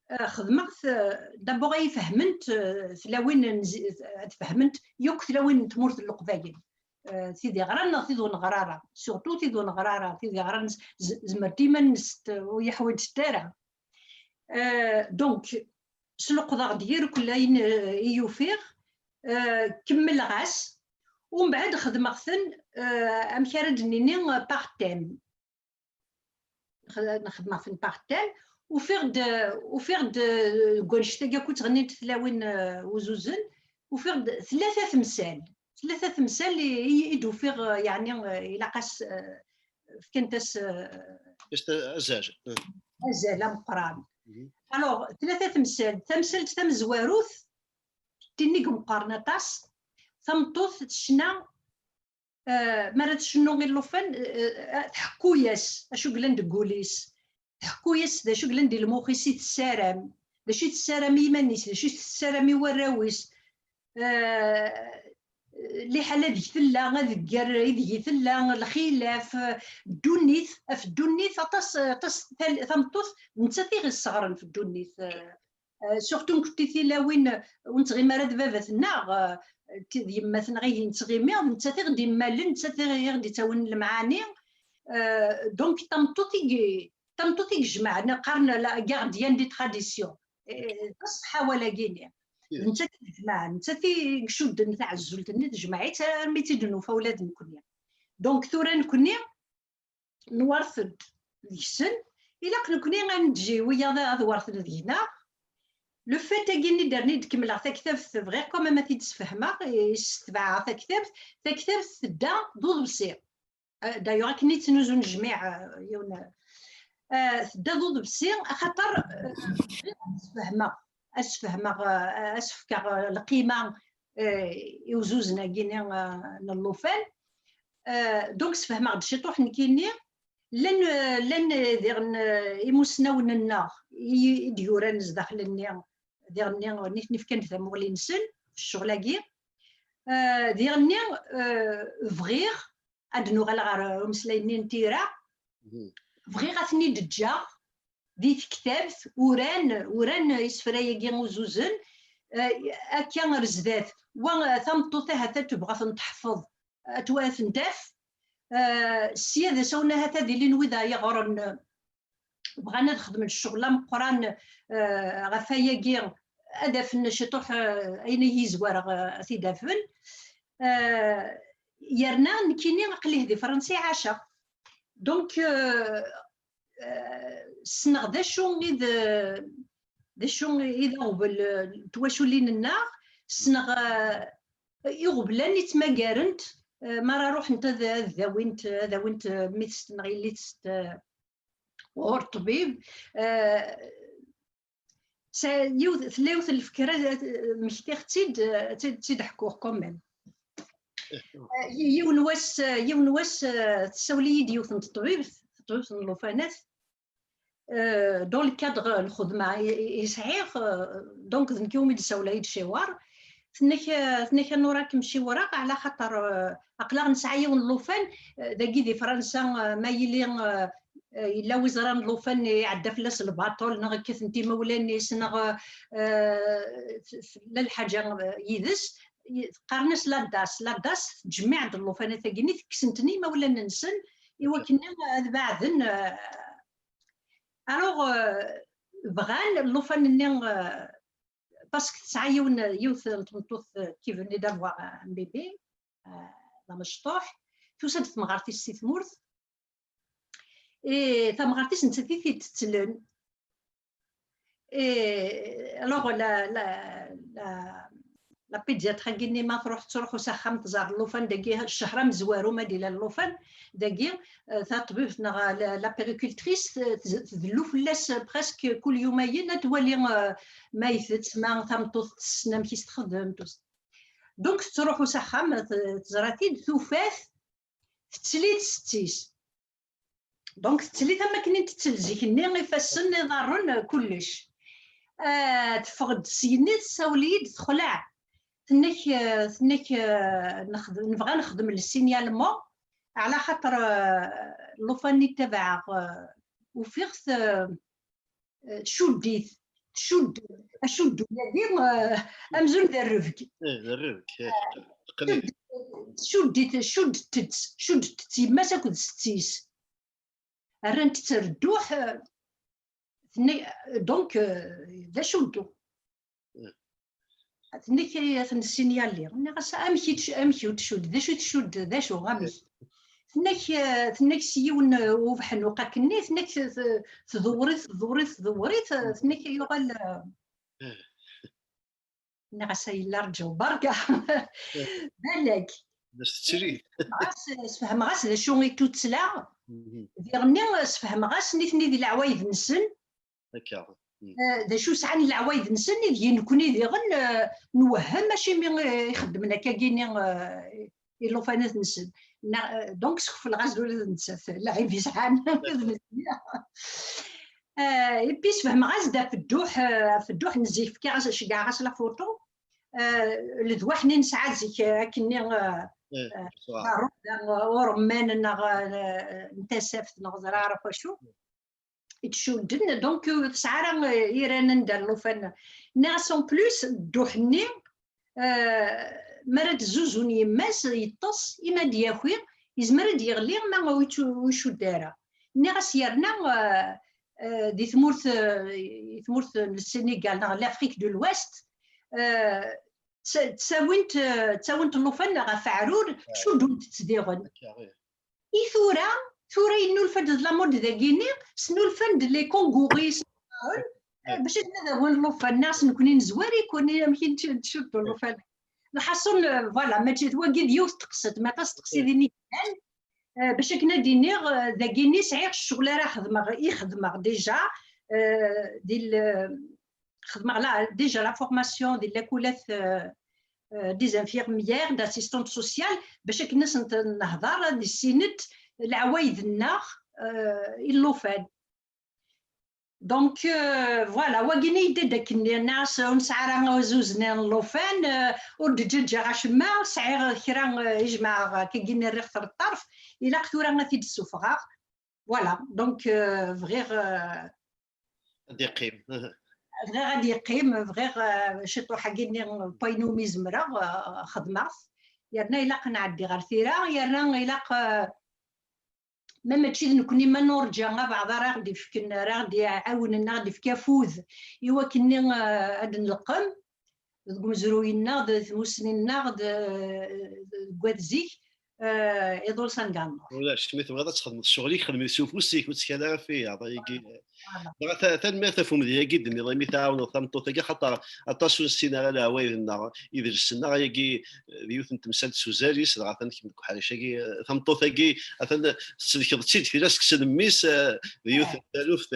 eh, xedmeɣ-t, eh, d'abord ay fehment, eh, tlawin n zi-, ad fehment yakk tlawin n tmurt n Leqbayel. Eh, tid iɣran neɣ tid ur neɣra ara. Surtout tid ur neɣra ara, tid iɣran z-, z-, zemrent iman-nsent, eh, ur yeḥwaǧent ara. Eh, donc, sleqḍeɣ-d yirukel ayen, eh, i ufiɣ, eh, kemmleɣ-as, umbeɛd xedmeɣ-ten, eh, amek ara d-nini, eh, par thème. Xed-, xedmeɣ-ten par thème, ufiɣ-d, ufiɣ-d, eh, deg wannect-agi akk ttɣennint tlawin, eh, uzuzen, ufiɣ-d tlata temsal, tlata temsal i, i, i d-ufiɣ, eh, yeɛni, eh, ilaq-as, eh, fkant-as, eh, Just azal. Azal ameqqran. Mhm. Alors, tlata temsal, tamsalt tamezwarut, tinni i imeqqren aṭas, tameṭṭut tecna, eh, mi ara tcennu i llufan, eh, eh, tḥekku-yas acu yellan deg wul-is, tḥekku-yas d acu yellan di lmux-is i tessaram, d acu i tessaram i yiman-is, d acu i tessaram i warraw-is, eh, liḥala deg tella, adegger ideg i tella, lxilaf, eh, ddunit, ɣef ddunit, aṭas, aṭas tal-, tameṭṭut, nettat i ɣ-isseɣren ɣef ddunit, eh, eh, surtout nekkenti tilawin, eh, ur nettɣimi ara d baba-tneɣ, eh, d yemma-tneɣ i nettɣimi, d nettat i ɣ-d-immalen, nettat i ɣ-d-ittawin lemɛani. Eh, donc, tameṭṭut i, tameṭṭut i ijemɛen, qqaren la gardienne des traditions. Eh, d ṣṣeḥ awal-agi-nni. D nettat i ijemɛen, nettat i icudden taɛezzult-nni, tejmeɛ-itt armi tt-id-nufa ula d nekkni. Donc, tura nekkni, nwert-d deg-sen, ilaq nekkni ad neǧǧi wiyaḍ ad werten deg-neɣ. Le fait-agi-nni d-rni d-kemmleɣ taktabt, bɣiɣ quand même ad t-id-sfehmeɣ, i s-tebɛeɣ taktabt, taktabt tedda d uḍebsi. Euh, d'ailleurs, akken i ttnuzun jmiɛ, euh, yiwen, euh, tedda d uḍebsi, axaṭer, euh, bɣiɣ ad sfehmeɣ, ad sfehmeɣ, euh, ad s-fkeɣ, euh, lqima, euh, i uzuzen-agi-nni, euh, n llufan. Euh, donc, sfehmeɣ-d ciṭuḥ nekkini, llan, euh, llan, euh, diɣen, euh, imusnawen-nneɣ i, i d-yuran zdaxel-nni, diɣen-nni, nitni fkan-d tamuɣli-nsen, ccɣel-agi. Euh, diɣen-nni, euh, bɣiɣ ad nuɣal ɣer umeslay-nni n tira. Mhm. bɣiɣ ad ten-id-ǧǧeɣ di tektabt, uran, uran isefra-agi uzuzen, eh, akka ar zdat. Wa, eh, tameṭṭut ahat ad tebɣa ad ten-teḥfeḍ, ad twa-, ad ten-taf. Eh, sya d asawen ahat ad ilin wid ay iɣren, eh, bɣan ad xedmen ccɣel ameqqran, eh, ɣef ayagi, ad afen ciṭuḥ, eh, ayen ay yezwar, eh, ad t-id-afen. Eh, yerna nekkini aql-i di Fransa i ɛaceɣ. Donc, euh, euh, ssneɣ d acu i d, d acu i d aɣbel, euh, n twaculin-nneɣ, ssneɣ, euh, iɣeblan i ttmagarent, euh, mi ara ruḥent ad, ad dawint, ad awint, euh, mi test neɣ yelli-test, euh, ɣur ṭṭbib. Euh, Sa-, yiwet, tella yiwet n lfekra, eh, mmektiɣ-tt-id, eh, ad tt-id-ḥkuɣ quand même. Eh, yi-, yiwen wass, eh, yiwen wass, eh, tessawel-iyi-d yiwet n teṭbibt, teṭbibt n llufanat, eh, dans le cadre n lxedma i, i, i sɛiɣ, eh, donc d nekk umi d-tessawel ad yi-d-tciwer. Tenna-k, eh, tenna-k a Nura, ad kem-ciwreɣ, ɛla xaṭer, eh, aql-aɣ nesɛa yiwen n llufan, eh, dagi di Fransa, eh, ma yili, eh, eh, yella wi ẓran llufan iɛedda fell-as lbaṭel, neɣ kkaten-t imawlan-is, neɣ, eh, t-, tella lḥaǧa, eh, yid-s, y-, qqaren-as la DASS. La DASS tettjemmiɛ-d llufanat-agi-nni, tekksen-ten i imawlan-nsen, i wakken ad beɛden, eh, alors, eh, bɣan llufan-nni, eh, parce que tesɛa yiwen, yiwet n tmeṭṭut, eh, qui venait d'avoir un bébé, eh, d amecṭuḥ, tusa-d temɣart-is si tmurt, et tamɣart-is nettat i t-id-tettlen. Et alors, la, la, la, la pédiatre-agi-nni ma truḥ, tettruḥu s axxam, tẓer llufan dagi, cceḥ amezwaru ma d-ila llufan dagi, eh, taṭbibt neɣ la, la puéricultrice, eh, tz-, tdellu fell-as presque kul yum ayen, ad twali, eh, ma itett, ma tameṭṭut tessen amek i s-txeddem, tout ça. Donc, tettruḥu s axxam, t-, teẓra-t-id, tufa-t, tettli-t setti-s. Donc, tettli-t am wakken i tettel zik-nni, ifassen, iḍarren, kullec. Ah, teffeɣ-d syenni, tessawel-iyi-d, texleɛ. Tenna-k, ah, tenna-k, ah, nexdem, nebɣa nexdem le signalement, ɛla xaṭer, ah, llufan-nni tabaɛeɣ, ah, ufiɣ-t, ah, eh, tcudd-it, tcudd, acuddu-agi, eh, amzun d rrebg. Eh, d rrebg, eh. Eh, teqqen-it. Tcudd-it, cuddet-tt, cuddet-tt yemma-s akked setti-s. Rrant-tt ar dduḥ, eh, tenna-, donc, eh, d acuddu. Eh. Tenna-k, eh, ad ten-ssinyaliɣ. Nniɣ-as, amek i tc-, amek i tcudd? D acu i tcudd? D acu? Amek? Tenna-k, eh, tenna-k s yiwen, eh, ubeḥnuq akkenni, tenna-k t-, t-, tdewwer-it, tdewwer-it, tdewwer-it, eh, tenna-k yuɣal, eh, nniɣ-as, a yella rǧu, berka. Balak. Bac tettili. Sfehmeɣ-as, sfehmeɣ-as d acu i tuttla. Mhm. Diɣenni, sfehmeɣ-as nitni di leɛwayed-nsen. Akka. Mm. Eh, d acu sɛan leɛwayed-nsen, ideg i nekni diɣen, eh, nwehhem acimi, eh, i xeddmen akkagini, eh, i llufanat-nsen. Na-, eh, donc, skefleɣ-as-d ula d nettat, lɛib i sɛan, d netta. Eh, et puis, sfehmeɣ-as-d ɣef dduḥ, eh, ɣef dduḥ n zik, fkiɣ-as, ceggɛeɣ-as la photo. Eh, ledwaḥ-nni nesɛa zik, eh, akkenni, eh, eh, d ṛṛuḥ, eh, uremman neɣ, eh, n tasaft neɣ ẓriɣ ara ɣef wacu. I ttcudden, donc, ur tesɛi ara, eh, iran anda llufan. Nniɣ-as, en plus, dduḥ-nni, eh, mi ara d-zzuzun yemma-s, yeṭṭes, imi ad d-yaki, yezmer ad d-yeɣli, ma ur yettu-, ur icudd ara. Nniɣ-as yerna, eh, eh, di tmurt, eh, di tmurt n Sénégal neɣ l'Afrique de l'Ouest, eh, tt-, ttawint, eh, ttawint llufan ɣef aɛrur, cuddunt-tt diɣen. I tura, tura yennulfa-d d la mode dagini, snulfan-d les kangourous, eh, bac akken ad awin llufan, nniɣ-as nekni nezwar-iken, amek i nett-, nettcuddu llufan. Lḥaṣun, eh, voilà, mačči d wagi d yiwet teqsiṭ, ma aṭas teqsiḍin i yellan, eh, bac akken ad d-iniɣ, eh, dagini sɛiɣ ccɣel ara xedmeɣ, i xedmeɣ déjà, eh, di l-, xedmeɣ la, déjà la formation di lakulat, euh, euh, des infirmières, d'assistantes sociales, bac akken ad sent-nehder, ad issinent leɛwayed-nneɣ, euh, i llufan. Donc, euh, voilà, wagini yedda-d akken, nniɣ-as ur nesɛi ara azuzen n llufan, euh, ur d-ǧǧaǧǧaɣ acemma, sɛiɣ kra, euh, i jemɛeɣ, akkagini rriɣ-t ɣer ṭṭerf, ilaq tura ad t-id-ssufɣeɣ. Voilà, donc euh, bɣiɣ euh, ad yeqqim. Bɣiɣ ad yeqqim, bɣiɣ euh, ciṭuḥ-agi-nni, pas-inu mi zemreɣ euh, xedmeɣ-t. Yerna ilaq ad nɛeddi ɣer tira, yerna ilaq euh, ma mačči d nekkni, ma nurǧa abeɛḍ ara ɣ-d-ifken, ara ɣ-d-iɛawnen, ara ɣ-d-ifk afud i wakken-nni euh, ad nleqqem deg umezruy-nneɣ, d tmussni-nneɣ, d deg wat zik, iḍul s anga nruḥ. Ulac, mi tebɣiḍ ad txedmeḍ ccɣel-ik, xdem-it s ufus-ik, ur ttkal ara ɣef wiyaḍ. Ayagi, dɣa tanemmirt ɣef umedya-agi d-tenniḍ, imi tɛawneḍ tameṭṭut-agi, axaṭer aṭas ur nessin ara leɛwayed-nneɣ, idles-nneɣ. Ayagi d yiwet n temsalt s uzal-is, dɣa atan kemm deg uḥric-agi, tameṭṭut-agi atan tettelkeḍ-tt-id tira seg-sen mmi-s, d yiwet n taluft.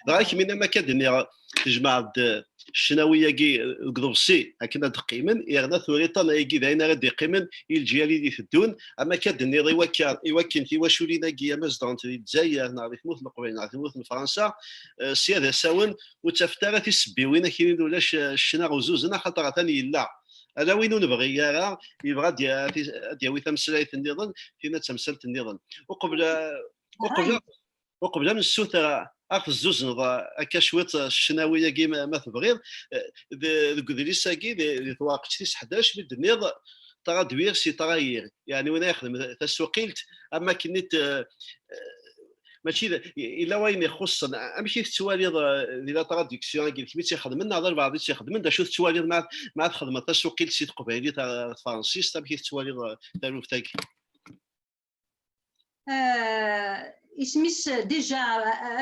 Dɣa kemmini am akka d-nniɣ, tejmaɛeḍ-d ccnawi-agi deg uḍebsi akken ad d-qqimen, yerna turiḍ-ten ayagi d ayen ara d-iqqimen i lǧyal i d-iteddun, am akka d-tenniḍ, i wakka, i wakken tiwaculin-agi ama zedɣent di Lezzayer neɣ di tmurt n Leqbayel neɣ di tmurt n Fransa, eh, sya d asawen ur ttafent ara tisebbiwin akinin ulac eh, ccna ɣezzuzen, axaṭer atan yella. Ala win ur nebɣi ara, yebɣa ad d-yawi tameslayt nniḍen, tinna d tamsalt nniḍen. Uqbel, uqbel Uqbel ad nessuter ad ɣ-tezzuzneḍ akka cwiṭ ccnawi-agi ma tebɣiḍ, deg udlis-agi di twerqet tis ḥdac mi d-tenniḍ traduire c'est trahir, yeɛni win ara ixedmen tasuqilt am wakken i mačči d, yella wayen ixuṣṣen. Amek i tettwaliḍ di la traduction-agi, d kemm i tt-ixedmen neɣ d albaɛḍ i tt-ixedmen? D acu tettwaliḍ ma, ma txedmeḍ tasuqilt si teqbaylit ar tefransist, amek i tettwaliḍ taluft-agi? Isem-is déjà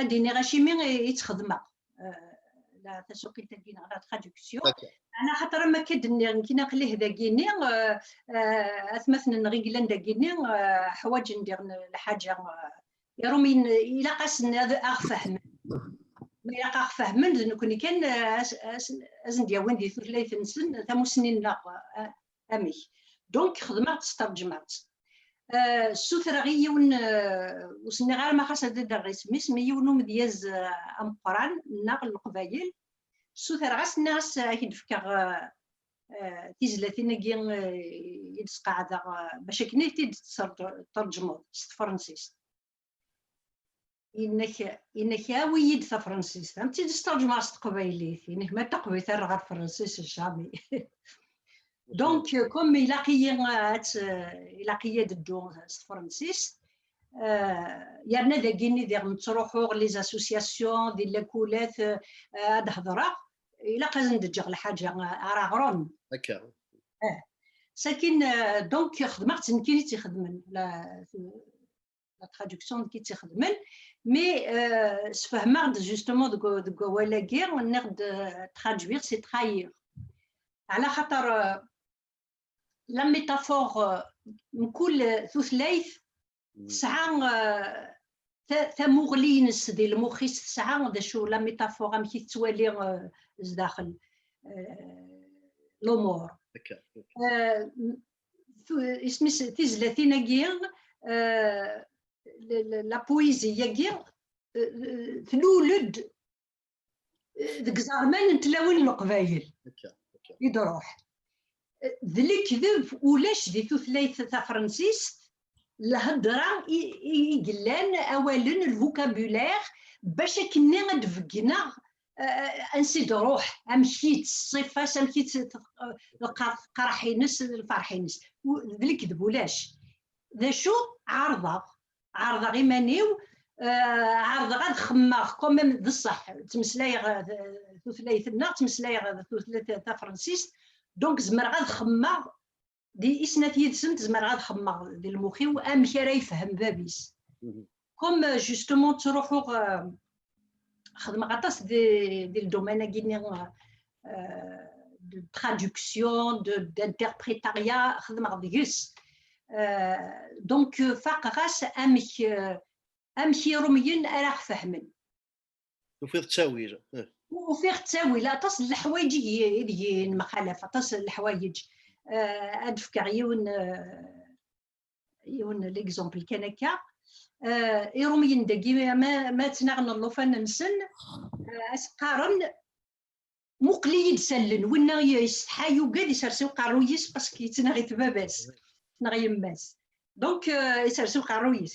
ad d-iniɣ acimi i tt-xedmeɣ, tasuqilt-agi neɣ la traduction. Meɛna axaṭer am akka d-nniɣ nekkini aql-i dagini, atmaten-nneɣ i yellan dagini ḥwaǧen diɣen lḥaǧa, irumiyen ilaq-asen ad aɣ-fehmen. Ma ilaq aɣ-fehmen d nekkni kan ad sen-d-yawin di tutlayt-nsen tamussni-nneɣ. Amek? Donc xedmeɣ-tt, sterǧmeɣ-tt. Ssutreɣ i yiwen, ur s-nniɣ ara ma xas ad d-rreɣ isem-is, mi yiwen umedyaz ameqqran nneɣ n Leqbayel, ssutreɣ-as, nniɣ-as ad k-d-fkeɣ tizlatin-agi i d-sqeɛdeɣ bac akken ad t-id-tṛeǧmeḍ s tefransist. Yenna-k, yenna-k awi-yi-d tafransist, am tt-id-sṭerǧmeɣ s teqbaylit, yenna-k ma d taqbaylit ar ɣer fransist, jamais. Donc comme ilaq-iyi ad ilaq-iyi ad dduɣ s tefransist, yerna dagini diɣ nettruḥuɣ les associations di lakulat ad hedreɣ, ilaq ad sen-d-ǧǧeɣ lḥaǧa ara ɣren. Akka. Eh. Sakin donc xedmeɣ-tt nekkini i tt-ixedmen. La traduction nekk i tt-ixedmen, mais sfehmeɣ-d justement deg wawal-agi, nniɣ-d traduire c'est trahir. Ɛla xaṭer la métaphore, mkul tutlayt tesɛa tamuɣli-ines di lmux-is, tesɛa d acu la métaphore, amek i tettwali zdaxel l'umur. Isem-is tizlatin-agi, la poésie-agi tlul-d deg iẓerman n tlawin n Leqbayel i d-ruḥ. D lekdeb, ulac di tutlayt tafransist lhedra i yellan, awalen, lvukabulaire, bac akkenni ad d-beggneɣ ansi d-ruḥ, amek-itt ṣṣifa-s, amek-itt lqerḥ-ines, lferḥ-ines. D lekdeb, ulac. D acu? Ɛerḍeɣ, ɛerḍeɣ iman-iw, ɛerḍeɣ ad xemmeɣ quand même, d ṣṣeḥ ttmeslayeɣ tutlayt-nneɣ, ttmeslayeɣ tutlayt tafransist, donc zemreɣ ad xemmeɣ di snat yid-sent, zemreɣ ad xemmeɣ di lmux-iw amek ara yefhem bab-is. Comme justement ttruḥuɣ, xedmeɣ aṭas di, di le domaine-agi-nni de traduction, de, d'interprétariat, xedmeɣ deg-s. Donc faqeɣ-as amek, amek irumyen ara ɣ-fehmen. Tufiḍ ttawil. Ufiɣ ttawil, aṭas n leḥwayeǧ i nemxalaf, aṭas n leḥwayeǧ. Ad d-fkeɣ yiwen, yiwen l'exemple kan akka. Irumyen dagi ma, ma ttnaɣen llufan-nsen, as-qqaren muqel-iyi-d s allen, winna yessetḥa, yugad, isers i uqerruy-is parce que yettnaɣ-it baba-s neɣ yemma-s. Donc isers i uqerruy-is.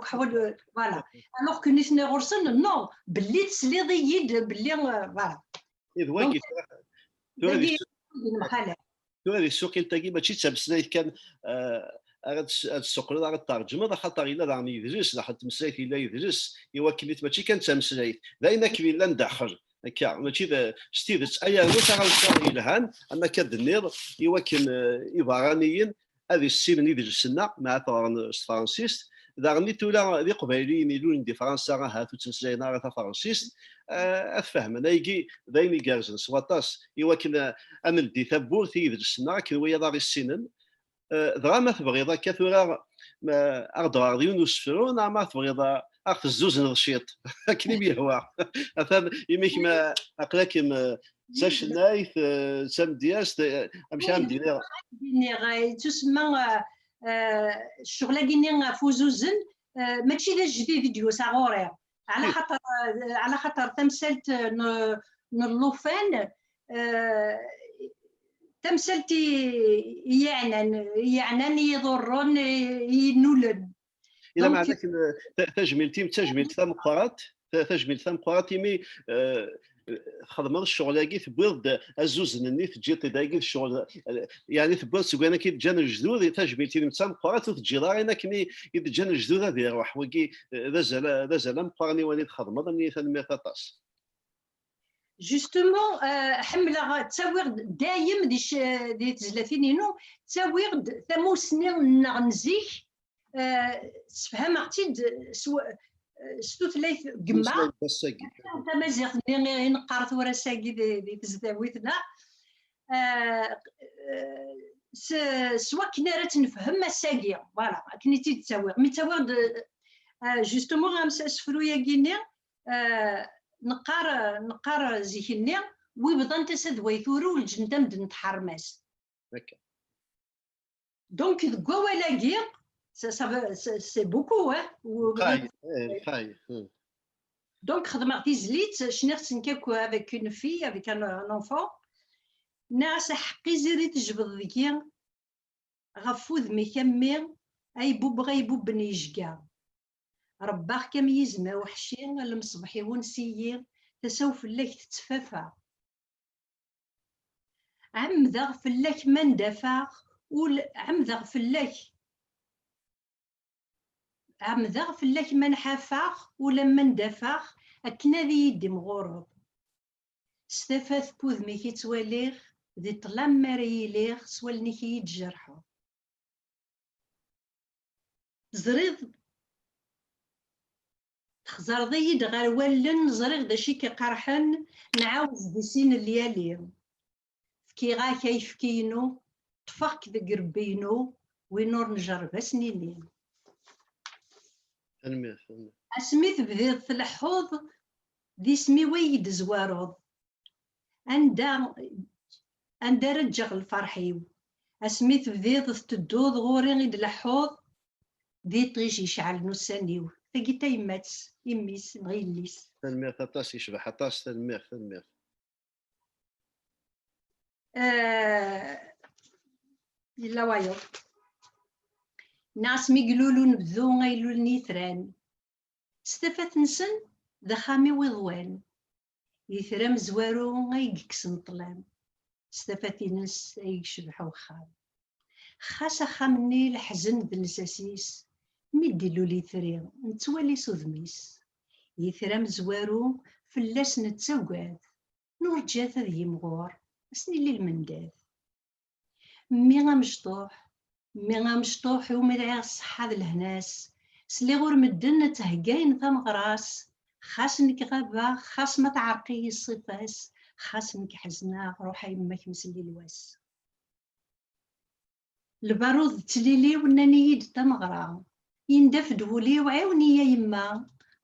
akk ḥwal, voilà. Alors que nitni ɣur-sen, non, belli tesliḍ-iyi-d, belli, euh, voilà. I d wagi, tura, tura di ssu- tura di ssuqilt-agi mačči d tameslayt kan, eh, ara d-, ad d-tessuqleḍ, ara d-terǧmeḍ, axaṭer yella daɣen yidles, daxel n tmeslayt yella yidles, i wakken it-, mačči kan d tameslayt, d ayen akken yellan daxel. Akka, mačči d, s tidet, ay rnu taɣawsa yelhan, am akka d-tenniḍ, i wakken, eh, iberraniyen ad issinen idles-nneɣ, ma ad t-ɣren s tefransist. Daɣen i tura d iqbayliyen ilulen di Fransa, ahat ur ttmeslayen ara tafransist, eh, ad t-fehmen. Ayagi d ayen igerrzen s waṭas, i wakken, eh, ad neldi tawwurt i yidles-nneɣ, akken wiyaḍ aɣ-issinen. Eh, dɣa ma tebɣiḍ akka tura, ma, ad ɣ-d-ɣreḍ yiwen n usefru, neɣ ma tebɣiḍ a, a ɣ-tezzuzneḍ ciṭ, akken i m-yehwa. Atan imi-k ma aql-akem, eh, d tacennayt, eh, d tamedyazt, eh, amek ara m-d-iniɣ? Iniɣ, eh, yettusemma, eh, eh, ccɣel-agi-nni ɣef uzuzen, eh, mačči d ajdid i d-yusa ɣur-i. Ɛla xaṭer, eh, ɛla xaṭer tamsalt, eh, n, n llufan, eh, tamsalt i, i yeɛnan, i yeɛnan, i iḍurren, i, i yennulen. Ila Donc, meɛna akken, eh, ta-, tajmilt-im d tajmilt tameqqrant, ta-, tajmilt tameqqrant imi, eh, txedmeḍ ccɣel-agi, tewwiḍ-d azuzen-nni, teǧǧiḍ-t dagi d ccɣel, eh, yeɛni tewwiḍ seg wayen akka i d-ǧǧan lejdud, tajmilt-inem d tameqqrant, ur teǧǧiḍ ara ayen akken i, i d-ǧǧan lejdud ad iruḥ. Wagi, eh, d azal, d azal ameqqran i wayen i txedmeḍ, am-, tanemmirt aṭas. Justement, eh, ḥemmleɣ, ttawiɣ-d dayem di c-, di tezlatin-inu, ttawiɣ-d tamusni-nneɣ n zik, eh, sefhameɣ-tt-id s w-, eh, s tutlayt n gma, Ameslay n wass-agi. Tamaziɣt-nni i neqqar tura ass-agi di, di tesdawit-nneɣ. Eh, eh, s, s wakken ara tt-nefhem ass-agi, voilà, akken i tt-id-ttawiɣ. Mi ttawiɣ-d, eh, justement, am s-, asefru-agi-nni, eh, neqqar, neqqar zik-nni, wi bḍan tasa d way turew, lǧenn tamden tḥerrem-as. Akka. Donc, deg wawal-agi, ça, ça veut, c'est, c'est beaucoup, hein, ou- Lqay, eh, lqay, hmm. Donc, xedmeɣ tizlit, cniɣ-tt nekk akk avec une fille, avec un, un enfant. Nniɣ-as, aḥeqq iziri tejbeḍ deg-i, ɣef wudem-ik a mmi, ay bubbeɣ ay bubben yejga. Rebbaɣ-k am yizem aweḥci, a lemṣebḥ iwens-iyi, tasa-w fell-ak tettfafa. Ɛemmdeɣ fell-ak ma ndafeɣ, ul ɛemmdeɣ fell-ak. Ɛemmdeɣ fell-ak ma nḥafeɣ, ulamma ndafeɣ, akken ad iyi-d-imɣureḍ. S tafat n wudem-ik i ttwaliɣ, di ṭṭlam mi ara iliɣ, s wallen-ik i yi-d-jerḥeḍ. Teẓriḍ, txezreḍ-iyi-d ɣer wallen, ẓriɣ d acu i k-iqerḥen, nɛawez di sin lyali. Fkiɣ-ak ayefki-inu, ṭṭfeɣ-k deg irebbi-inu, win ur njerreb ad s-nini. Tanemmirt, tanemmirt. Asmi tebdiḍ tleḥḥuḍ, d isem-iw ay yi-d-tezwareḍ. Anda, anda ara ǧǧeɣ lferḥ-iw? Asmi tebdiḍ tettedduḍ ɣur-i i d-leḥḥuḍ, d iṭij iceɛlen ussan-iw. Tagi d tayemmat-s, i mmi-s neɣ yelli-s. Tanemmirt aṭas, yecbeḥ aṭas, tanemmirt, tanemmirt. Eh, yella wayeḍ. Nniɣ-as mi ilul unebdu ay lulen yitran. S tafat-nsen d axxam-iw iḍwan. Yitri amezwaru ay yekksen ṭṭlam. S tafat-ines ay yecbeḥ uxxam. Xas axxam-nni leḥzen d lsas-is, mi d-ilul itri, nettwali s udem-is. Yitri amezwaru fell-as nettagad, nurǧa-t ad yimɣur, ad s-nili lmendad. Mmi amecṭuḥ, mmi amecṭuḥ iwumi lɛiɣ ṣṣeḥḥa d lehna-s, sliɣ ur medden ttheggayen tameɣra-s, Xas nekk ɣabeɣ, xas ma teɛreq-iyi ṣṣifa-s, xas nekk ḥezneɣ, ruḥ a yemma kemm s lilwas. Lbarud d tlili-w nnan-iyi-d tameɣra, yendef-d wul-iw ɛiwen-iyi a yemma,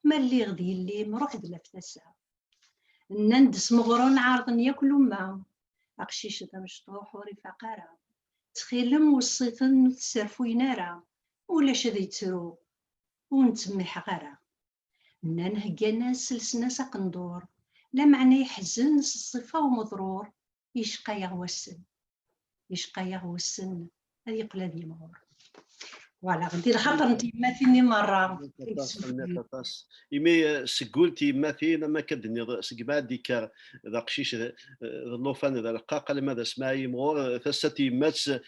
ma lliɣ d yelli-m ruḥ d laf tasa. Nnan-d s meɣrun ɛerḍen yakk lumma, aqcic d amecṭuḥ ur ifaq ara, ttxilem weṣṣiten ur t-sserfuyen ara, ulac ad yettru ur nettemmiḥeɣ ara. Nnan heggan-as, lsen-as aqendur, lameɛna yeḥzen s ṣṣifa umeḍrur, yecqa-yaɣ wassen. Yecqa-yaɣ wassen, ad yeqqel ad yimɣur. Voilà, di lxaṭer n tyemmatin-nni merra. Aṭas, tanemmirt aṭas. Imi eh, seg wul tyemmatin, am akka d-tenniḍ, seg ma ad d-ikker d aqcic d, d llufan d aleqqaq, alamma d asma yimɣur, eh, tasa n tyemmat eh,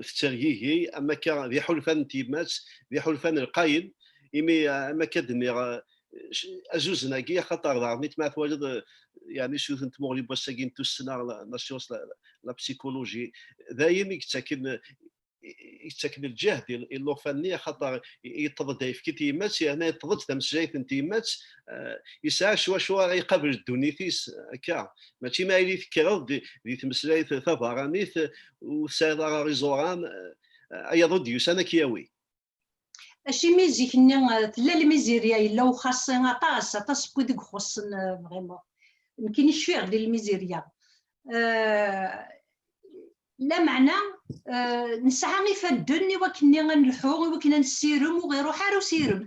tettergigi, am akka d iḥulfan n tyemmat, d iḥulfan lqayen, imi eh, am akka d-nniɣ, eh, azuzen-agi, axaṭer daɣen nitma twaliḍ, eh, yeɛni s yiwet n tmuɣli n wass-agi n tussna, la, la science, la, la psychologie, d ayen i yettaken, i yettaken lǧehd i, i llufan-nni, axaṭer yeṭṭeḍ-d ayefki n tyemmat, yerna yeṭṭeḍ-d tameslayt n tyemmat, eh, yesɛa s wacu ara iqabel ddunit-is, akka. Mačči ma yili tekkreḍ di, di tmeslayt tabeṛṛanit, ur tesɛiḍ ara iẓuran, eh, ayaḍ ur d-yusan ad k-yawi. Acimi zik-nni eh, tella lmizirya, yella uxaṣṣi aṭas, aṭas n wid i ixuṣṣen eh, vraiment. Nekkini cfiɣ di lmizirya. Eh, lameɛna eh, nesɛa ifadden i wakken ad nelḥu, i wakken ad nessirem, ur ɣ-iruḥ ara usirem.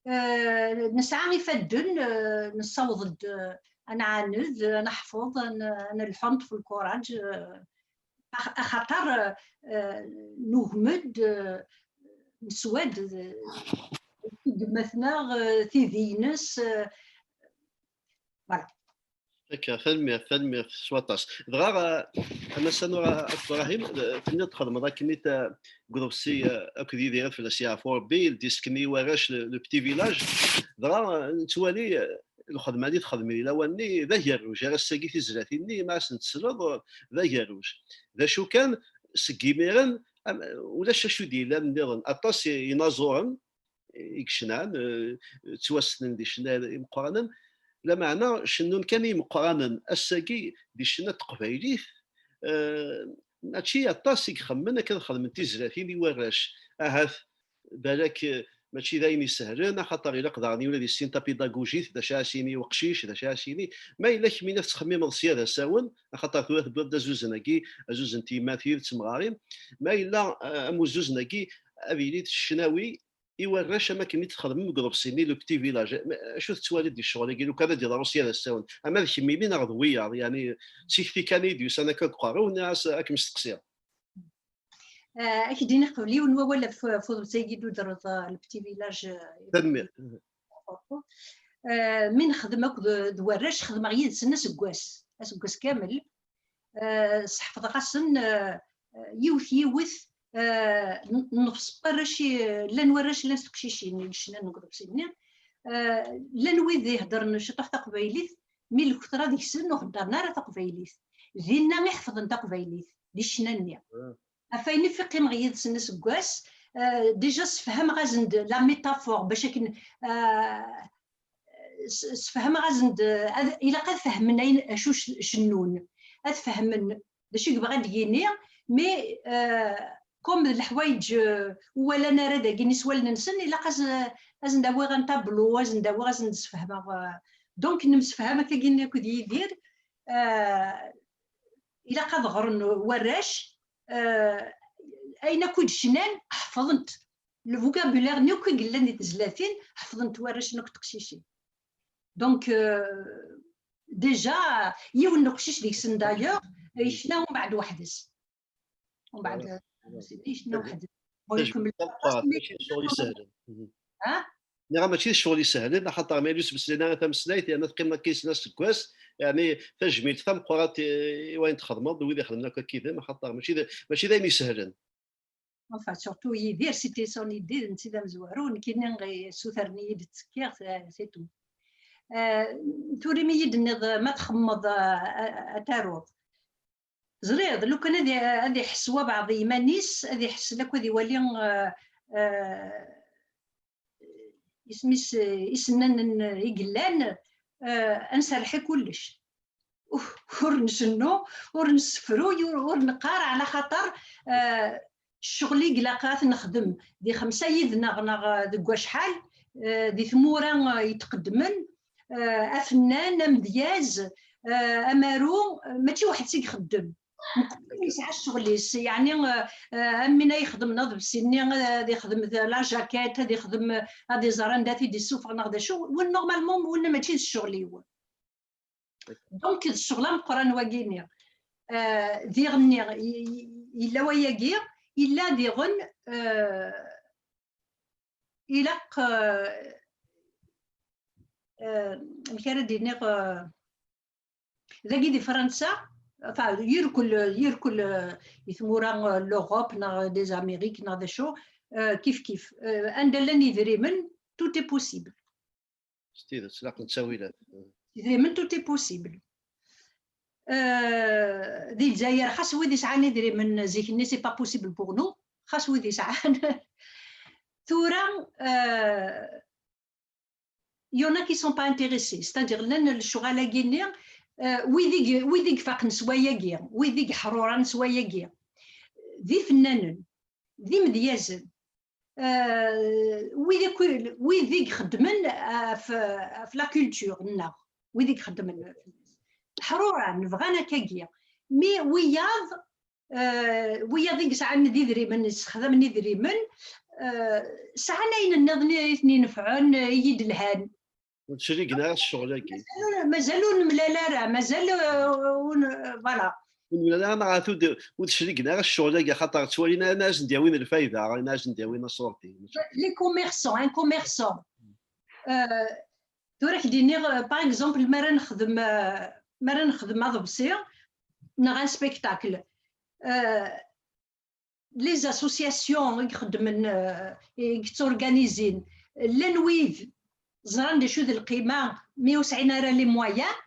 Eh, nesɛa ifadden, eh, nessaweḍ-d eh, ad nɛaned, ad neḥfeḍ, ad n- ad nelḥu, ad neṭṭef lkuraǧ. Eh, Ax- axaṭer eh, nugem-d, eh, neswa-d eh, gma-tneɣ, eh, tidi-ines, eh, voilà. Akka, tanemmirt, tanemmirt s waṭas. Dɣa, eh, amassan ur At Ibrahim, eh, tenniḍ txedmeḍ akken i ta- deg uḍebsi eh, akked Yidir ad fell-as yeɛfu Rebbi, ldisk-nni i warrac, le, le Petit Village. Dɣa eh, nettwali eh, lxedma-nni txedmem di lawan-nni d agerruj, ar ass-agi tizlatin-nni ma asen-tesleḍ eh, d agerruj. D acu kan, seg imiren am- ulac acu d-yellan nniḍen. Aṭas i- inaẓuren i yecnan eh, ttwassnen d icennayen imeqqranen, lameɛna cennun kan i imeqqranen. Ass-agi di ccna n teqbaylit eh, mačči aṭas i ixemmen akken ad xedmen tizlatin i warrac. Ahat balak eh, mačči d ayen isehlen, axaṭer ilaq daɣen i ula d issin tapidagujit, d acu ara s-yini uqcic, d acu ara s-yini. Ma yella kemmini tettxemmimeḍ sya d asawen, axaṭer tura tewwiḍ-d azuzen-agi, azuzen n tyemmatin d temɣarin, ma yella eh, am uzuzen-agi ad yili d ccnawi i warrac am akken i t-txedmem deg uḍebsi-nni, le Petit Village. Ma- acu tettwaliḍ di ccɣel-agi lukan ad d-iḍeṛu sya d asawen, ama d kemmini neɣ d wiyaḍ, yeɛni d tikti kan i d-yusan akka deg uqerru-w, nniɣ-as ad kem-steqsiɣ. Eh, ad k-d-iniɣ qbel yiwen wawal ɣef ɣef uḍebsi-agi d-tudreḍ eh, le Petit Village eh, Tanemmirt. Eh, mi nexdem akked d warrac, xedmeɣ yid-sen aseggas, aseggas kamel. Eh, sḥefḍeɣ-asen eh, yiwet yiwet eh, n- nefs warrac i- llan warrac llan s teqcicin i yecnan deg uḍebsi-nni. Eh, llan wid iheddren ciṭuḥ taqbaylit, mi lketṛa deg-sen ur heddren ara taqbaylit. Dinna i ḥefḍen taqbaylit, di ccna-nni. Ɣef ayen i qqimeɣ yid-sen aseggas, eh, déjà sefhameɣ-asen-d la métaphore bac akken eh, s- sfehmeɣ-asen-d eh, ad- ilaq ad fehmen ayen acu c- cennun, ad fehmen d acu i yebɣa ad d-yini, mais eh, comme d leḥwayeǧ eh, ur walan ara dagini s wallen-nsen, ilaq ad s- ad sen-d-awiɣ un tableau, ad sen-d-awiɣ, ad sen-d-sfehmeɣ eh, donc nemsefham akkagini akked Yidir eh, ilaq ad ɣren warrac eh, ayen akk i d-cnan ḥefḍen-t. Le vocabulaire-nni akk i yellan di tezlatin ḥefḍen-t warrac-nni akked teqcicin. Donc euh, déjà yiwen n uqcic deg-sen d'ailleurs yecna umbeɛd weḥd-s. Umbeɛd yecna weḥd-s. Bon, ikemmel aṭas, mais ccɣel isehlen. Ha? Nniɣ-am mačči d ccɣel isehlen, axaṭer ma yella ur ttmeslayen ara tameslayt, yerna teqqimeḍ akka yesna aseggas, yeɛni tajmilt tameqqrant i, i wayen txedmeḍ, d wid ixedmen akk akkidem, axaṭer mačči d, mačči d ayen isehlen. Enfin, surtout Yidir, c'était son idée, d netta i d amezwaru, nekkini i sutren-iyi-d ttekkiɣ, c'est tout. Euh, tura mi yi-d-tenniḍ ma txemmeḍ euh, ad taruḍ. Ẓriɣ, lukan ad i- ad iḥess wabeɛḍ i yiman-is, ad iḥess lakk ad iwali eh, eh, isem-is, eh, isennanen i yellan, eh, ad nserreḥ i kullec. Ur ncennu, ur nessefruy, ur, ur neqqar, ɛla xaṭer, eh, ccɣel i ilaq ad t-nexdem di xemsa yid-neɣ neɣ, eh, deg wacḥal, eh, di tmura, eh, yetqeddmen, eh, afennan, amedyaz, eh, amaru, eh, mačči weḥd-s i ixeddem. Mkul yesɛa ccɣel-is, yeɛni, eh, eh, am win ay ixedmen aḍebsi-nni, eh, ad ixdem d la jaquette, ad ixdem, eh, ad iẓer anda t-id-issufeɣ neɣ d acu, win normalement, win mačči d ccɣel-iw. Donc, d ccɣel ameqqran wagi-nni. Eh, diɣenni, i-, i-, yella wayagi, yella diɣen, eh, ilaq, eh, eh, amek ara d-iniɣ, eh, dagi di Fransa, enfin, irkel, irkel, eh, i tmura, eh, l'Europe, neɣ des Amériques, neɣ d acu, eh, kif kif. Eh, anda llan idrimen, tout est possible. S tidet, laqent ttawilat. Idrimen, tout est possible. Eh, di Lezzayer, xas wid isɛan idrimen zik-nni, c'est pas possible pour nous. Xas wid isɛan. Tura, eh, il y en a qui sont pas intéressés. C'est-à-dire, llan lecɣal-agi-nni, eh, wid i, wid i ifaqen s wayagi, wid i iḥruran s wayagi, d ifennanen, d imedyazen, eh, wid akk, wid i ixeddmen ɣef, ɣef la culture-nneɣ, wid i ixeddmen. Ḥruran, bɣan akkagi. Mi wiyaḍ, eh, wiyaḍ i yesɛan d idrimen, ssexdamen idrimen, eh, sɛan ayen nniḍen i ten-inefɛen, i yi-d-lhan. Ur d-cligen ara s ccɣel-agi. Mazal ur, mazal ur nemlal ara, mazal, eh, ur n-, voilà. Ur nemlal ara neɣ ahat ur d-, ur d-cligen ara s ccɣel-agi, axaṭer ttwalin ayen ara sen-d-yawin lfayda, ayen ara sen-d-yawin aṣurdi. Les commerçants, un commerçant. Euh, tura k-d-iniɣ, euh, par exemple, mi ara nexdem, euh, mi ara nexdem aḍebsi neɣ un spectacle, euh, les associations i ixeddmen, euh, i yetturganizin, llan wid ẓran d acu d lqima, mi ur sɛin ara les moyens.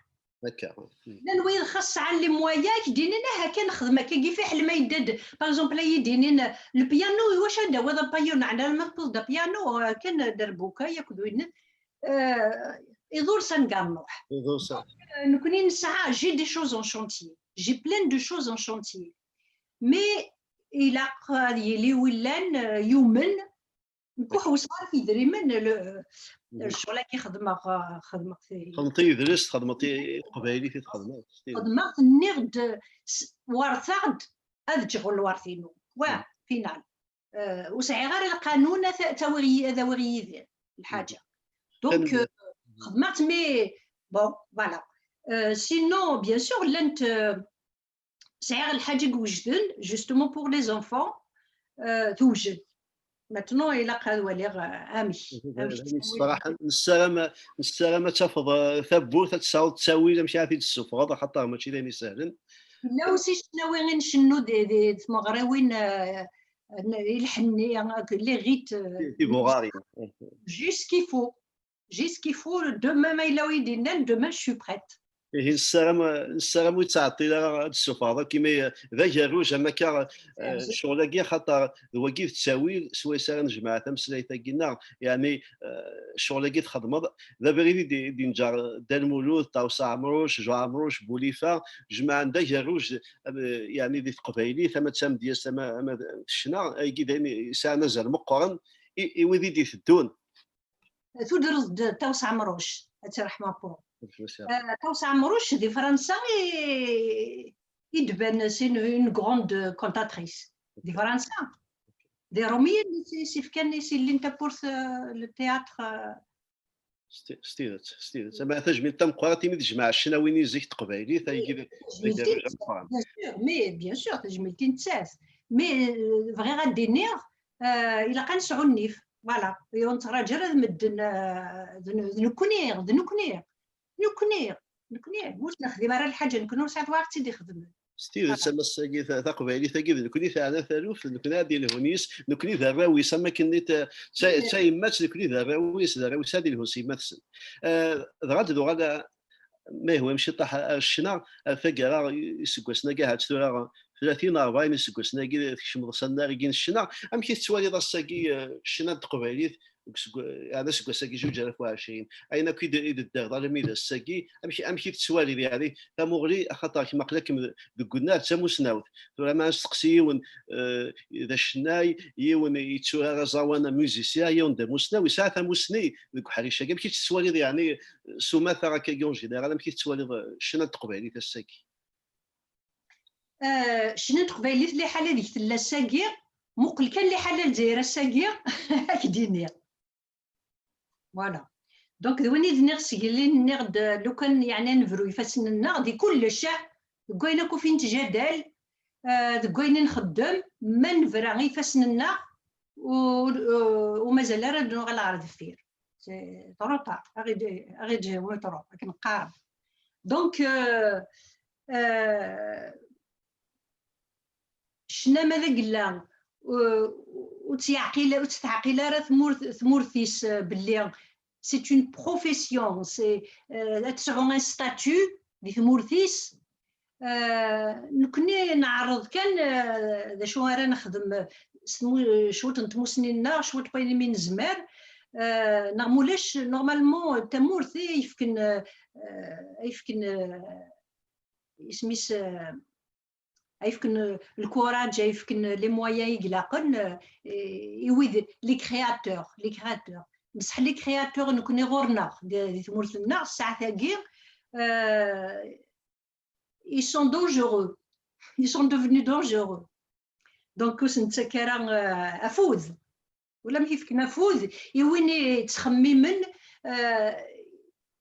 Akka. Llan wid xas sɛan les moyens, k-d-inin, ah, akka nexdem akkagi, fiḥel ma yedda-d, par exemple, ad yi-d-inin, le piano, iwacu ad d-tawiḍ apyanu? Ɛni ma tewwiḍ-d apyanu, euh, kan derbuka, yakk d win, euh, iḍul s aneggar n Nuḥ. Iḍul s- Euh, nekkni nesɛa, j'ai des choses en chantier. J'ai plein de choses en chantier. Mais ilaq ad yili willan, euh, yumen. Nekk ur ḥewseɣ ara f idrimen, le, lecɣal-agi xedmeɣ, euh, xedmeɣ-t. Txedmeḍ i yidles, txedmeḍ i teqbaylit i txedmeḍ. Xedmeɣ-t, nniɣ-d, s-, werteɣ-d ad ǧǧeɣ lwert-inu. Wa, final. Euh, ur sɛiɣ ara lqanun ad t-, ad t-awiɣ yi-, ad awiɣ yid-i lḥaǧa. Donc, euh, xedmeɣ-tt, mais bon, voilà. Euh, sinon, bien sûr, llant, euh, sɛiɣ lḥaǧa i iwejden, justement pour les enfants, euh, tewjed. Maintenant, ilaq ad waliɣ, euh, amek. Amek yessefraḥen. Nessaram, nessaram ad tafeḍ, euh, tawwurt, ad tesɛuḍ ttawil, amek ara t-id-tessufɣeḍ, axaṭer mačči d ayen isehlen. Yella aussi ccnawi i ncennu di, di tmeɣriwin, euh, n-, i lḥenni, euh, les rites, euh, Tibuɣarin. J'ai ce qu'il faut. J'ai ce qu'il faut. Demain, ma yella wi d-yennan, demain, je suis prête. Ihi nessaram, nessaram ur yettɛeṭṭil ara ad d-tessufɣeḍ akk imi d agerruj, am akka, eh, ccɣel-agi, axaṭer d wagi d ttawil swayes ara nejmeɛ tameslayt-agi-nneɣ, yeɛni, eh, ccɣel-agi txedmeḍ, d abrid i d-, i d-yenǧer Dda Lmulud, Ṭawes Ɛemruc, Jean Ɛemruc, Bulifa, jemɛen d agerruj, eh, yeɛni di teqbaylit, ama d tamedyazt, ama, ama d ccna, ayagi d ayen yesɛan azal meqqren i, i wid i d-iteddun. Tudreḍ-d Ṭawes Ɛemruc, ad tt-iṛeḥm Apu. Eh, Ṭawes Ɛemruc di Fransa i, i d-tban, c'est une, une grande cantatrice. Di Fransa. D Iṛumiyen i s-, i s-ifkan, i s-illin tawwurt, eh, le théâtre, eh. S ti-, s tidet, s tidet. Ama tajmilt tameqqrant imi d-tejmeɛ ccnawi-nni zik teqbaylit, ayagi d, d agerruj ameqqran. Bien sûr, mais bien sûr, tajmilt-in nettat. Mais, eh, bɣiɣ ad d-iniɣ, eh, ilaq ad nesɛu nnif. Voilà. Ur nettraǧu ara d medden, eh, d n-, d nekkni, d nekkni. Nekkni, nekkni, ur t-nexdim ara lḥaǧa, nekkni ur sɛiɣ wayeḍ tt-id-ixedmen. S tidet, ama ass-agi ta-, taqbaylit-agi d nekkni teɛna taluft, d nekkni ad d-ilhun yis, nekkni d arraw-is, am akken i t-, d ta-, d tayemmat, nekkni d arraw-is, d arraw-is ad ilhun s yemma-tsen. Eh, dɣa ad d-nuɣal, eh, ma yehwa-m ciṭṭaḥ, ar ccna, ar taggara iseggasen-agi ahat tura, tlatin, rebɛin iseggasen-agi, tkecmeḍ s annar-agi n ccna. Amek i tettwaliḍ ass-agi, eh, ccna n teqbaylit deg usegg-, yeɛni aseggas-agi zuǧ alaf u ɛecrin? Ayen akk i d-, i d-teddireḍ almi d ass-agi, amek, amek i tettwaliḍ, yeɛni, tamuɣli, axaṭer kemm aql-akem deg unnar d tamusnawt. Tura ma nesteqsi yiwen, eh, d acennay, yiwen yetturar aẓawan, am musicien, yiwen d amusnaw, yesɛa tamusni deg uḥric-agi. Amek i tt-tettwaliḍ, yeɛni, s umata akkagi en général, amek i tettwaliḍ, eh, ccna n teqbaylit ass-agi? Eh, ccna n teqbaylit, liḥala deg tella ass-agi, muqel kan liḥala n Lezzayer ass-agi, ad k-d-iniɣ. Voilà. Donc, d win i d-nniɣ seg yilin, nniɣ-d, eh, lukan, yeɛni, ad nebru ifassen-nneɣ di kullec, ah, deg wayen akk ufin ttjadal, eh, deg wayen i nxeddem, ma nebra ifassen-nneɣ, ur, ur, ur mazal ara ad nuɣal ɣer deffir. C'est trop tard. Aɣ-iǧ-, aɣ-iǧ-yawi trop, akken qqaren. Donc, euh, euh, ccna ma d agella, euh, ur tt-yeɛqil, ur tt-teɛqil ara tmurt, tmurt-is, euh, belli c'est une profession, c'est, euh, ad tesɛu un statut di tmurt-is, Eh, nekkni neɛreḍ kan, eh, d acu ara nexdem, eh, s tmu-, cwiṭ n tmussni-nneɣ, cwiṭ n wayen umi nezmer, eh, neɣ mulac, normalement, d tamurt i yefken, eh, eh, i yefken, eh, isem-is, eh, i yefken, eh, lkuraj, i yefken les moyens i ilaqen, eh, i, i wid, les créateurs, les créateurs. Bṣeḥ les créateurs nekkni ɣur-neɣ, di, di tmurt-nneɣ, ssaɛt-agi, eh, ils sont dangereux. Ils sont devenus dangereux. Donc, ur sen-nettak ara, euh, afud. Ulamek i fken afud i win i yettxemmimen, euh,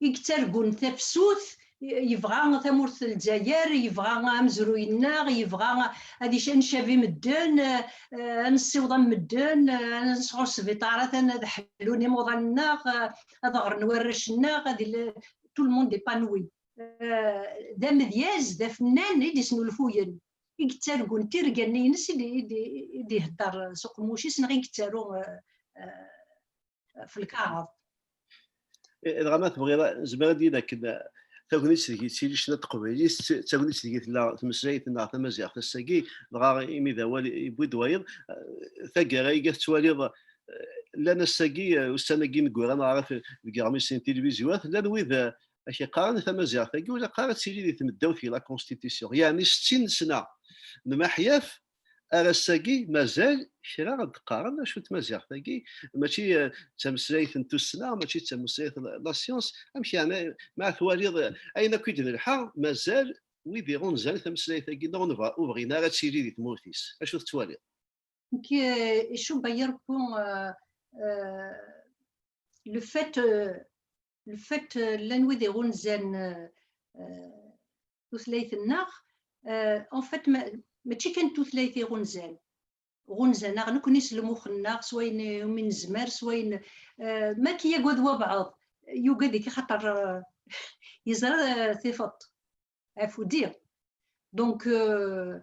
i yettargun tafsut, yebɣa tamurt n Lezzayer, yebɣa amezruy-nneɣ, yebɣa ad ic-, ad ncabi medden, euh, ad nessiweḍ am medden, euh, ad nesɛu sbiṭarat, ad ḥlun imuḍan-nneɣ, euh, ad ɣren warrac-nneɣ, ad il-, tout le monde épanoui. Eh, d amedyaz, d afennan i d-isnulfuyen, i yettargun tirga-nni-ines i d-, i d-, i d-ihedder s uqemmuc-is, neɣ i yettaru, eh, eh, f lkaɣeḍ. Eh, dɣa ma tebɣiḍ, nezmer ad d-nini akken, eh, tagnit deg i yettili ccna n teqbaylit, d tagnit deg i tella tmeslayt-nneɣ tamaziɣt ass-agi, dɣa imi d awal yewwi-d wayeḍ, eh, taggara-agi tettwaliḍ, eh, llan ass-agi, eh, ussan-agi ineggura neɣ deg iɣmisen n tilvizyuwat, llan wid, eh, ak-iqqaren tamaziɣt-agi ur ilaq ara ad tili di tmeddawt i la constitution. Yeɛni settin sna n maḥyaf ar ass-agi mazal kra ad d-qqaren acu n tmaziɣt-agi, mačči, eh, d tameslayt n tussna, mačči d tameslayt n la science. Amek yeɛni ma twaliḍ, eh, ayen akk i d-nelḥa, mazal wid iɣunzan tameslayt-agi neɣ ur nebɣa-, ur bɣin ara ad tili di tmurt-is? Acu tettwaliḍ? Donc, euh, icuba yirku, euh, euh, le fait, euh, le fait, euh, llan wid iɣunzan, euh, euh, tutlayt-nneɣ, euh, en fait, ma-, mačči kan tutlayt iɣunzan. Ɣunzan-aɣ nekkni s lmux-nneɣ, s wayen umi nezmer, s wayen, euh, ma k-yagad wabɛeḍ, yugad-ik axaṭer, euh, yeẓra, euh, tifeḍ. Afudi. Donc, euh,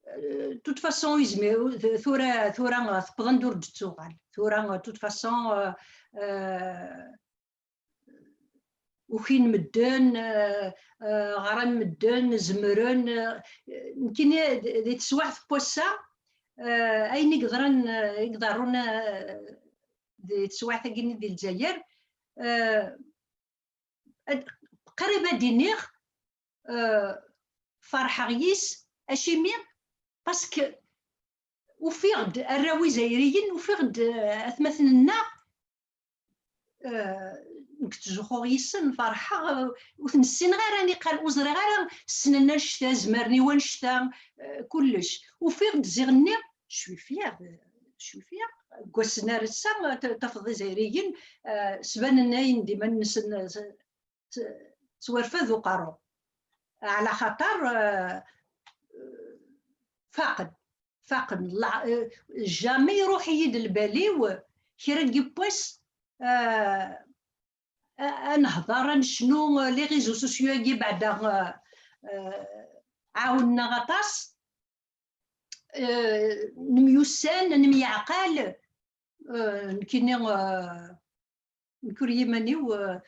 euh, de toute façon, izmi-, tura, tura, euh, tewweḍ-d ur d-tettuɣal. Tura, euh, de toute façon, euh, euh, ukin medden, euh, euh, ɣran medden, zemren, euh, nekkini di, di teswiɛt n wass-a, euh, ayen i yeḍran, euh, i iḍerrun, euh, di teswiɛt-agi-nni di Lezzayer, euh, ad, qrib ad d-iniɣ, euh, ferḥeɣ yis, acimi? Parce que ufiɣ-d arraw izzayriyen, ufiɣ-d, euh, atmaten-nneɣ, euh, nekk ttzuxxuɣ yis-sen, ferḥeɣ, euh, ur ten-ssineɣ ara niqal, ur ẓriɣ ara ssnen annect-a, zemren i wannect-a, euh, kullec. Ufiɣ-d ziɣ-nni, je suis fière, je suis fière. Deg wass-nni ar ass-a, t-, tafeḍ izzayriyen, euh, sbanen ayen d iman-nsen, euh, s-, s-, s werfad uqerru. Ɛla xaṭer, euh, faqen, faqen. La-, euh, jamais iruḥ-iyi-d lbal-iw kra n yiwwas, euh, a-, ad nehder, ad necnu, euh, les réseaux sociaux-agi beɛda, euh, euh, ɛawnen-aɣ aṭas. Euh, nemyussan, nemyeɛqal, euh, nekkini, euh, nekk ur yiman-iw, euh,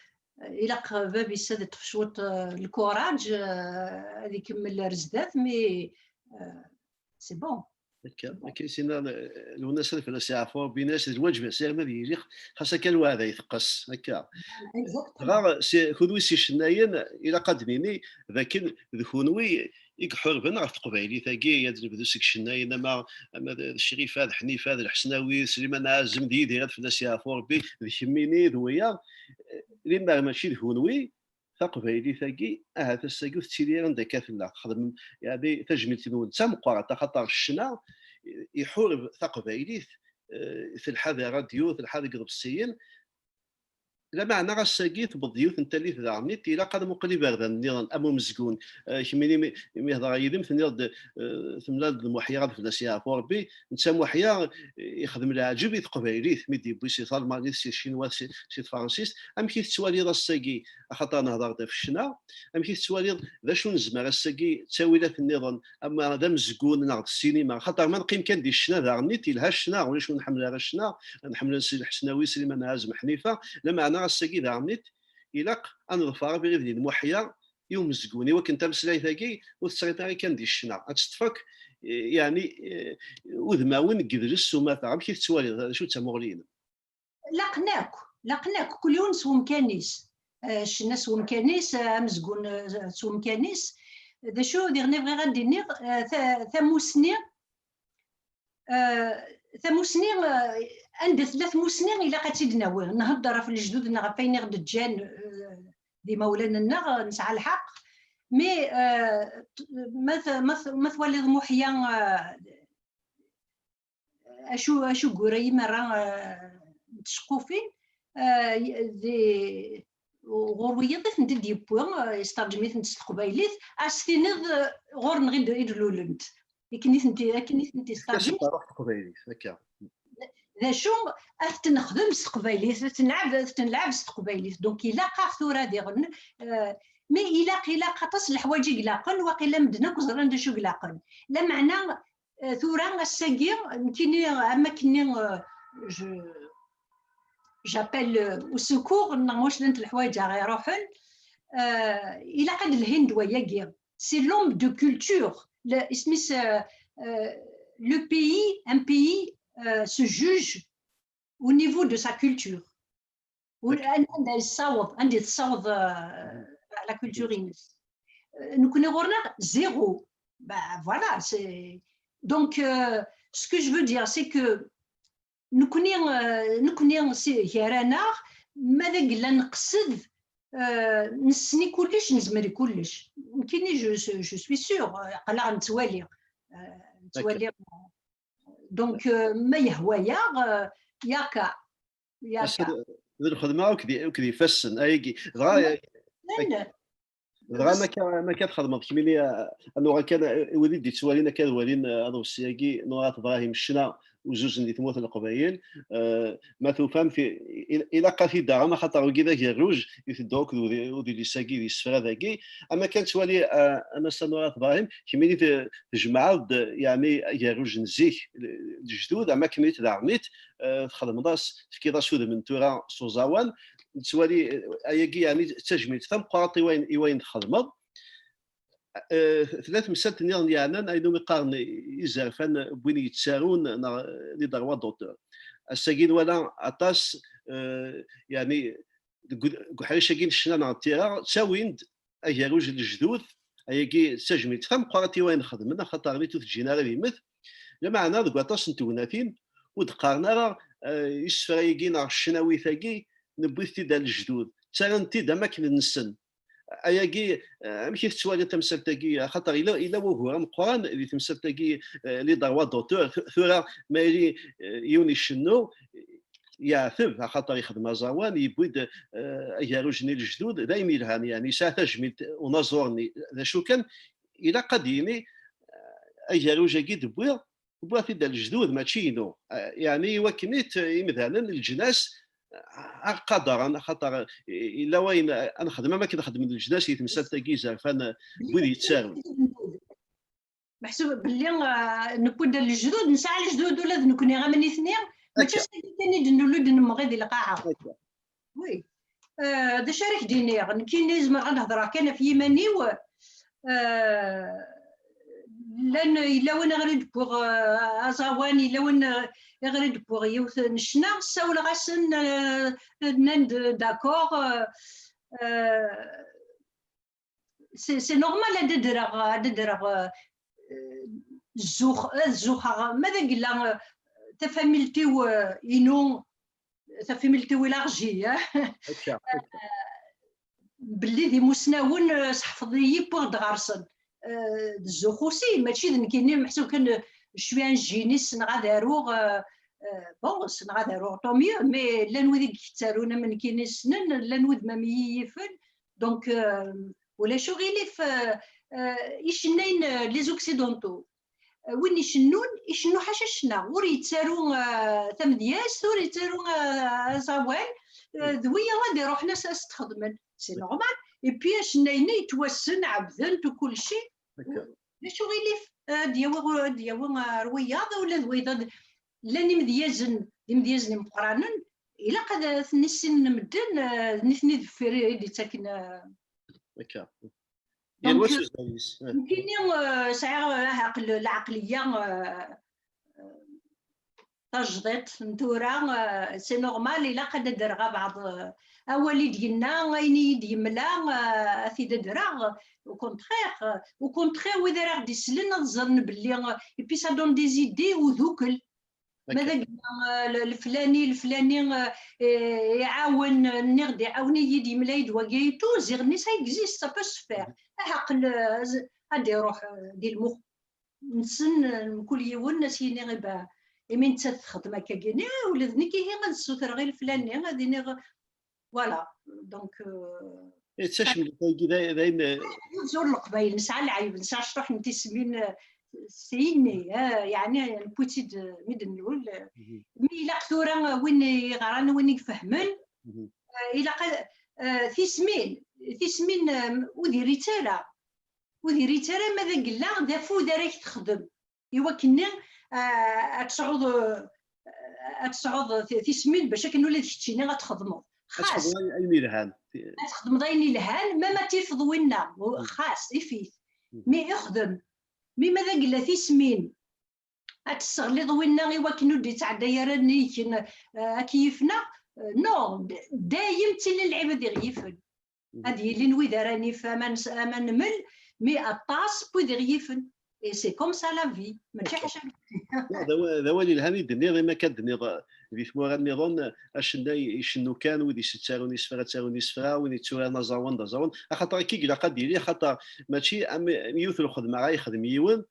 ilaq bab-is ad iṭṭef cwiṭ, euh, lkuraǧ, euh, ad ikemmel ar zdat, mais Euh, c'est bon. Akka, akka i s-yenna Lwennas ad fell-as yeɛfu Ṛebbi, yenna-as d lwaǧeb-as arma ad yili, xas akka lweɛda iteqqes, akka. Exactement. Dɣa si- kunwi s icennayen, ilaq ad d-nini d akken d kunwi i iḥurben ɣef teqbaylit-agi, ad nebdu seg icennayen ama ama d d Crifa, d Ḥnifa, d Lḥesnawi, d Sliman Ɛazem, d Yidir ad fell-as yeɛfu Ṛebbi, d kemmini, d wiyaḍ, limer mačči d kunwi, taqbaylit-agi, ahat ass-agi ur tettili ara anda akka tella. Txedmem, yeɛni, tajmilt-nwen d tameqqrant, axaṭer ccna iḥureb taqbaylit, eh, telḥa di ṛṛadyu, telḥa deg iḍebsiyen. Lameɛna ass-agi tewweḍ yiwet n tallit daɣen, ilaq ad nmuqel iberdan nniḍen am umezgun. Eh, kemmini mi, mi hedreɣ yid-m, tenniḍ-d, eh, temlal-d d Muḥya ad fell-as yeɛfu Ṛebbi, netta Muḥya, eh, ixdem leɛǧeb i teqbaylit, mi d-yewwi si talmanit, si tcinwat, si, si tefransist. Amek i tettwaliḍ ass-agi, axaṭer nehder-d ɣef ccna, amek i tettwaliḍ, d acu nezmer ass-agi, d ttawilat nniḍen, ama d amezgun neɣ d ssinima, axaṭer ma neqqim kan di ccna daɣen-it, yelha ccna, ulac ur nḥemmel ara ccna, nḥemmel Si Lḥesnawi, Sliman Ɛazem, Ḥnifa, lameɛna ass-agi daɣen-it, ilaq ad neḍfer abrid-nni n Muḥya i umezgun, i wakken tameslayt-agi ur tettɣiḍ ara kan di ccna, ad teṭṭef akk, eh, yeɛni, eh, udmawen n yidles s umata. Amek i tettwaliḍ, d acu d tamuɣli-inem? Laqen akk, laqen akk, kul yiwen s wemkan-is. Eh, ccna s wemkan-is, eh, amezgun, eh, s wemkan-is. D acu diɣen i bɣiɣ ad d-iniɣ, eh, ta- tamusni, eh, tamusni, eh, anda tella tmusni, ilaq ad tt-id-nawi. Nhedder ɣef lejdud-nneɣ, ɣef wayen i ɣ-d-ǧǧan, eh, d imawlan-nneɣ, nesɛa lḥeqq. Mais, eh, t- ma t- ma t- ma twaliḍ Muḥya, eh, acu, acu gura imara, eh, n tceqqufin, eh, y- di- ɣur wiyaḍ i tent-id-yewwi, eh, yestarǧem-itent s teqbaylit, ad s-tiniḍ, eh, ɣur-neɣ i d- i d-lulent. Akken i tent-i- akken i tent-istarǧem. Tefka-as ṛṛuḥ teqbaylit, akka. D acu, ad t-nexdem s teqbaylit, ad t-nleɛb, ad t-nleɛb s teqbaylit. Donc ilaq-aɣ tura diɣen, eh, mais ilaq, ilaq aṭas n leḥwayeǧ i ilaqen, waqila medden akk ẓran d acu i ilaqen. Lameɛna, eh, tura ass-agi, nekkini, am akkenni, eh, je- j'appelle, euh, au secours, neɣ ma ulac llant leḥwayeǧ ara iruḥen, euh, ilaq ad lhin d wayagi. C'est l'homme de culture. Le, isem-is, euh, euh, le pays, un pays, euh, se juge au niveau de sa culture. Anda yessaweḍ, anda tessaweḍ, euh, la culture-ines. Euh, nekkni ɣur-neɣ zéro. Bah, voilà, c'est, donc, euh, ce que je veux dire, c'est que nekkni, euh, nekkni si gar-aneɣ, ma d agella neqsed, euh, nessen i kullec, nezmer i kullec. Nekkini, je, je, je suis sûr, euh, aql-aɣ nettwali, euh, nettwali. Donc, euh, ma yehwa-yaɣ, euh, yaka, Ass-a yaka. d lxedma akked, akked ifassen, ayagi. Dɣa, Llan, dɣa ma akka, ma akka txedmeḍ kemmini, a, a nuɣal kan, a, wid i d-ittwalin akka ad walin, a, aḍebsi-agi, Newwara At Ibrahim, ccna uzuzen di tmurt n Leqbayel. Eh, ma tufamt, i- i- ilaq ad t-id-taɣem, axaṭer wigi d agerruj, iteddu akked udi- udilis-agi d isefra-dagi. Ama kan ttwali, a, a Massa Newwara At Ibrahim, kemmini te- tjemɛeḍ-d, yeɛni, agerruj n zik, lejdud, ama akken i tdaɣen-it, eh, txedmeḍ-as, tefkiḍ-as udem n tura s uẓawan, nettwali, eh, ayagi, yeɛni, d tajmilt tameqqrant i wayen, i wayen txedmeḍ. Eh, tella temsalt nniḍen yeɛnan ayen umi qqaren izerfan n win yettarun, neɣ, eh, les droits d'auteur. Ass-agi nwala aṭas, eh, yeɛni, deg u- deg uḥric-agi n ccna neɣ n tira, ttawin-d agerruj n lejdud, ayagi d tajmilt tameqqrant i wayen xedmen, axaṭer nit ur t-ǧǧin ara ad immet. Lameɛna deg waṭas n tegnatin ur d-qqaren ara, eh, isefra-agi neɣ ccnawit-agi, newwi-t-id ar lejdud, ttarran-t-id am akken nessen. Ayagi, eh, amek i tettwaliḍ tamsalt-agi? Axaṭer yella, yella wugur ameqqran di temsalt-agi, eh, les droits d'auteur. Tu- Tura, ma yili, eh, yiwen icennu, yeɛteb, axaṭer yexdem aẓawan, yewwi-d, eh, agerruj-nni lejdud, d ayen yelhan, yeɛni yesɛa tajmilt unaẓur-nni. D acu kan, ilaq ad d-yini, eh, agerruj-agi d-wwiɣ, wwiɣ-t-id ar lejdud, mačči inu. Eh, yeɛni iwakken-it imdanen, leǧnas, eh, ad qadaren, axaṭer, eh, yella wayen, eh, ad nexdem am akken xedmen leǧnas i temsalt-agi izerfan, eh, n wid yettarun. Meḥsub belli, ah, newwi-d lejdud, nesɛa lejdud ula d nekkni am nitni, mačči ass-agi kan i d-nulud nemɣi di lqaɛa. Oui. Ah, d acu ara k-d-iniɣ? Nekkini zemreɣ ad hedreɣ kan ɣef yiman-iw. Ah, llan, yella win iɣer i d-wwiɣ, euh, aẓawan, yella win, euh, iɣer i d-wwiɣ yiwet n ccna, ssawleɣ-asen, euh, nnan-d d'accord, euh, euh, c'est, c'est normal ad d-ddreɣ, ad d-ddreɣ, euh, zzux, ad zuxeɣ, ma d agella, euh, tafamilt-iw, euh, inu, tafamilt-iw élargie, hein. Akka, akka. Belli d imusnawen, euh, seḥfeḍ-iyi, wwiɣ-d ɣer-sen. Euh, d zzux aussi, mačči d nekkini, meḥsub kan, euh, je suis un génie, ssneɣ ad aruɣ, euh, euh, bon, ssneɣ ad aruɣ, tant mieux, mais llan wid i yettarun am nekkini ssnen, llan wid ma iyi-yifen, donc, euh, ulac uɣilif, euh, euh, icennayen, euh, les occidentaux. Euh, win icennun, icennu ḥaca ccna, ur yettaru, euh, tamedyazt, ur yettaru, euh, aẓawan, euh, d wiyaḍ ad iruḥen as, as-t-xedmen. C'est normal. Et puis, acennayen-nni yettwassen, ɛebden-t u kulci. D acu ɣilif, euh, ad d-yawi, ad d-yawi, euh, ar wiyaḍ, ula d wiyaḍ, llan imedyazen, d imedyazen imeqqranen, ilaq ad ten-issinen medden, euh, d nitni deffir i d-ittaken, euh, Akka. Donc, yal wa s uzal-is. Nekkini, euh, sɛiɣ, euh, aɛqel, lɛeqliya, euh, euh, tajdiṭ n tura, euh, c'est normal, ilaq ad d-rreɣ abɛaḍ, euh, awal i d-yenna, ayen i yi-d-yemla, euh, ad t-id-rreɣ. Au contraire, euh, au contraire, wid ara ɣ-d-islen ad ẓren belli, euh, et puis ça donne des idées, udukkel. Ma d agma, euh, le-, leflani, leflani, euh, eh, iɛawen, euh, nniɣ-d iɛawen-iyi-d, yemla-yi-d wagi et tout, ziɣ-nni ça existe, ça peut se faire. Aɛqel, euh, z-, ad d-iruḥ, euh, di lmux-nsen, euh, mkul yiwen, ad s-yini, iba, imi nettat texdem akka-gini, ula d nekk ihi ad ssutreɣ i leflani, ad iniɣ, voilà, donc, euh, d tacemlit-agi, d, d ayen, eh, ur Leqbayel nesɛa lɛib, nesɛa cṭuḥ n tismin, eh, s yinni, eh, yeɛni newwi-tt-id, eh, mi d-nlul, eh, mi ilaq tura, eh, win yeɣran, win ifehmen, eh, ilaq ad, eh, tismin, tismin, eh, ur diri-tt ara, ur diri-tt ara ma d agella d afud ara k-texdem. I wakken-nni, ah, ad tesɛuḍ, ah, ad tesɛuḍ ti-, tismin bac akken ula d keččini ad txedmeḍ. Ad txedmeḍ ayen, ayen yelhan. Ad txedmeḍ ayen yelhan, ma ma tifeḍ winna, xas, ifit. Mi ixdem, mi ma d agella tismin, ad tesseɣliḍ winna i wakken ur d-yettɛedday ara nnig-k, ah, ad k-yifneɣ, ah, non, d-, dayem ttilin lɛibad i ɣ-yifen. Ad yilin wid ara nif ama nes-, ama nmel, mi aṭas n wid i ɣ-yifen. Et c'est comme ça la vie. Mačči ḥaca. D awal, d awal yelhan i d-tenniḍ, imi akka d-tenniḍ, eh, di tmura nniḍen, eh, acennay icennu kan, wid yettarun isefra ttarun isefra, win yetturaren aẓawan d aẓawan. Axaṭer akka i ilaq ad d-yili, axaṭer mačči am, am yiwet n lxedma ara yexdem yiwen,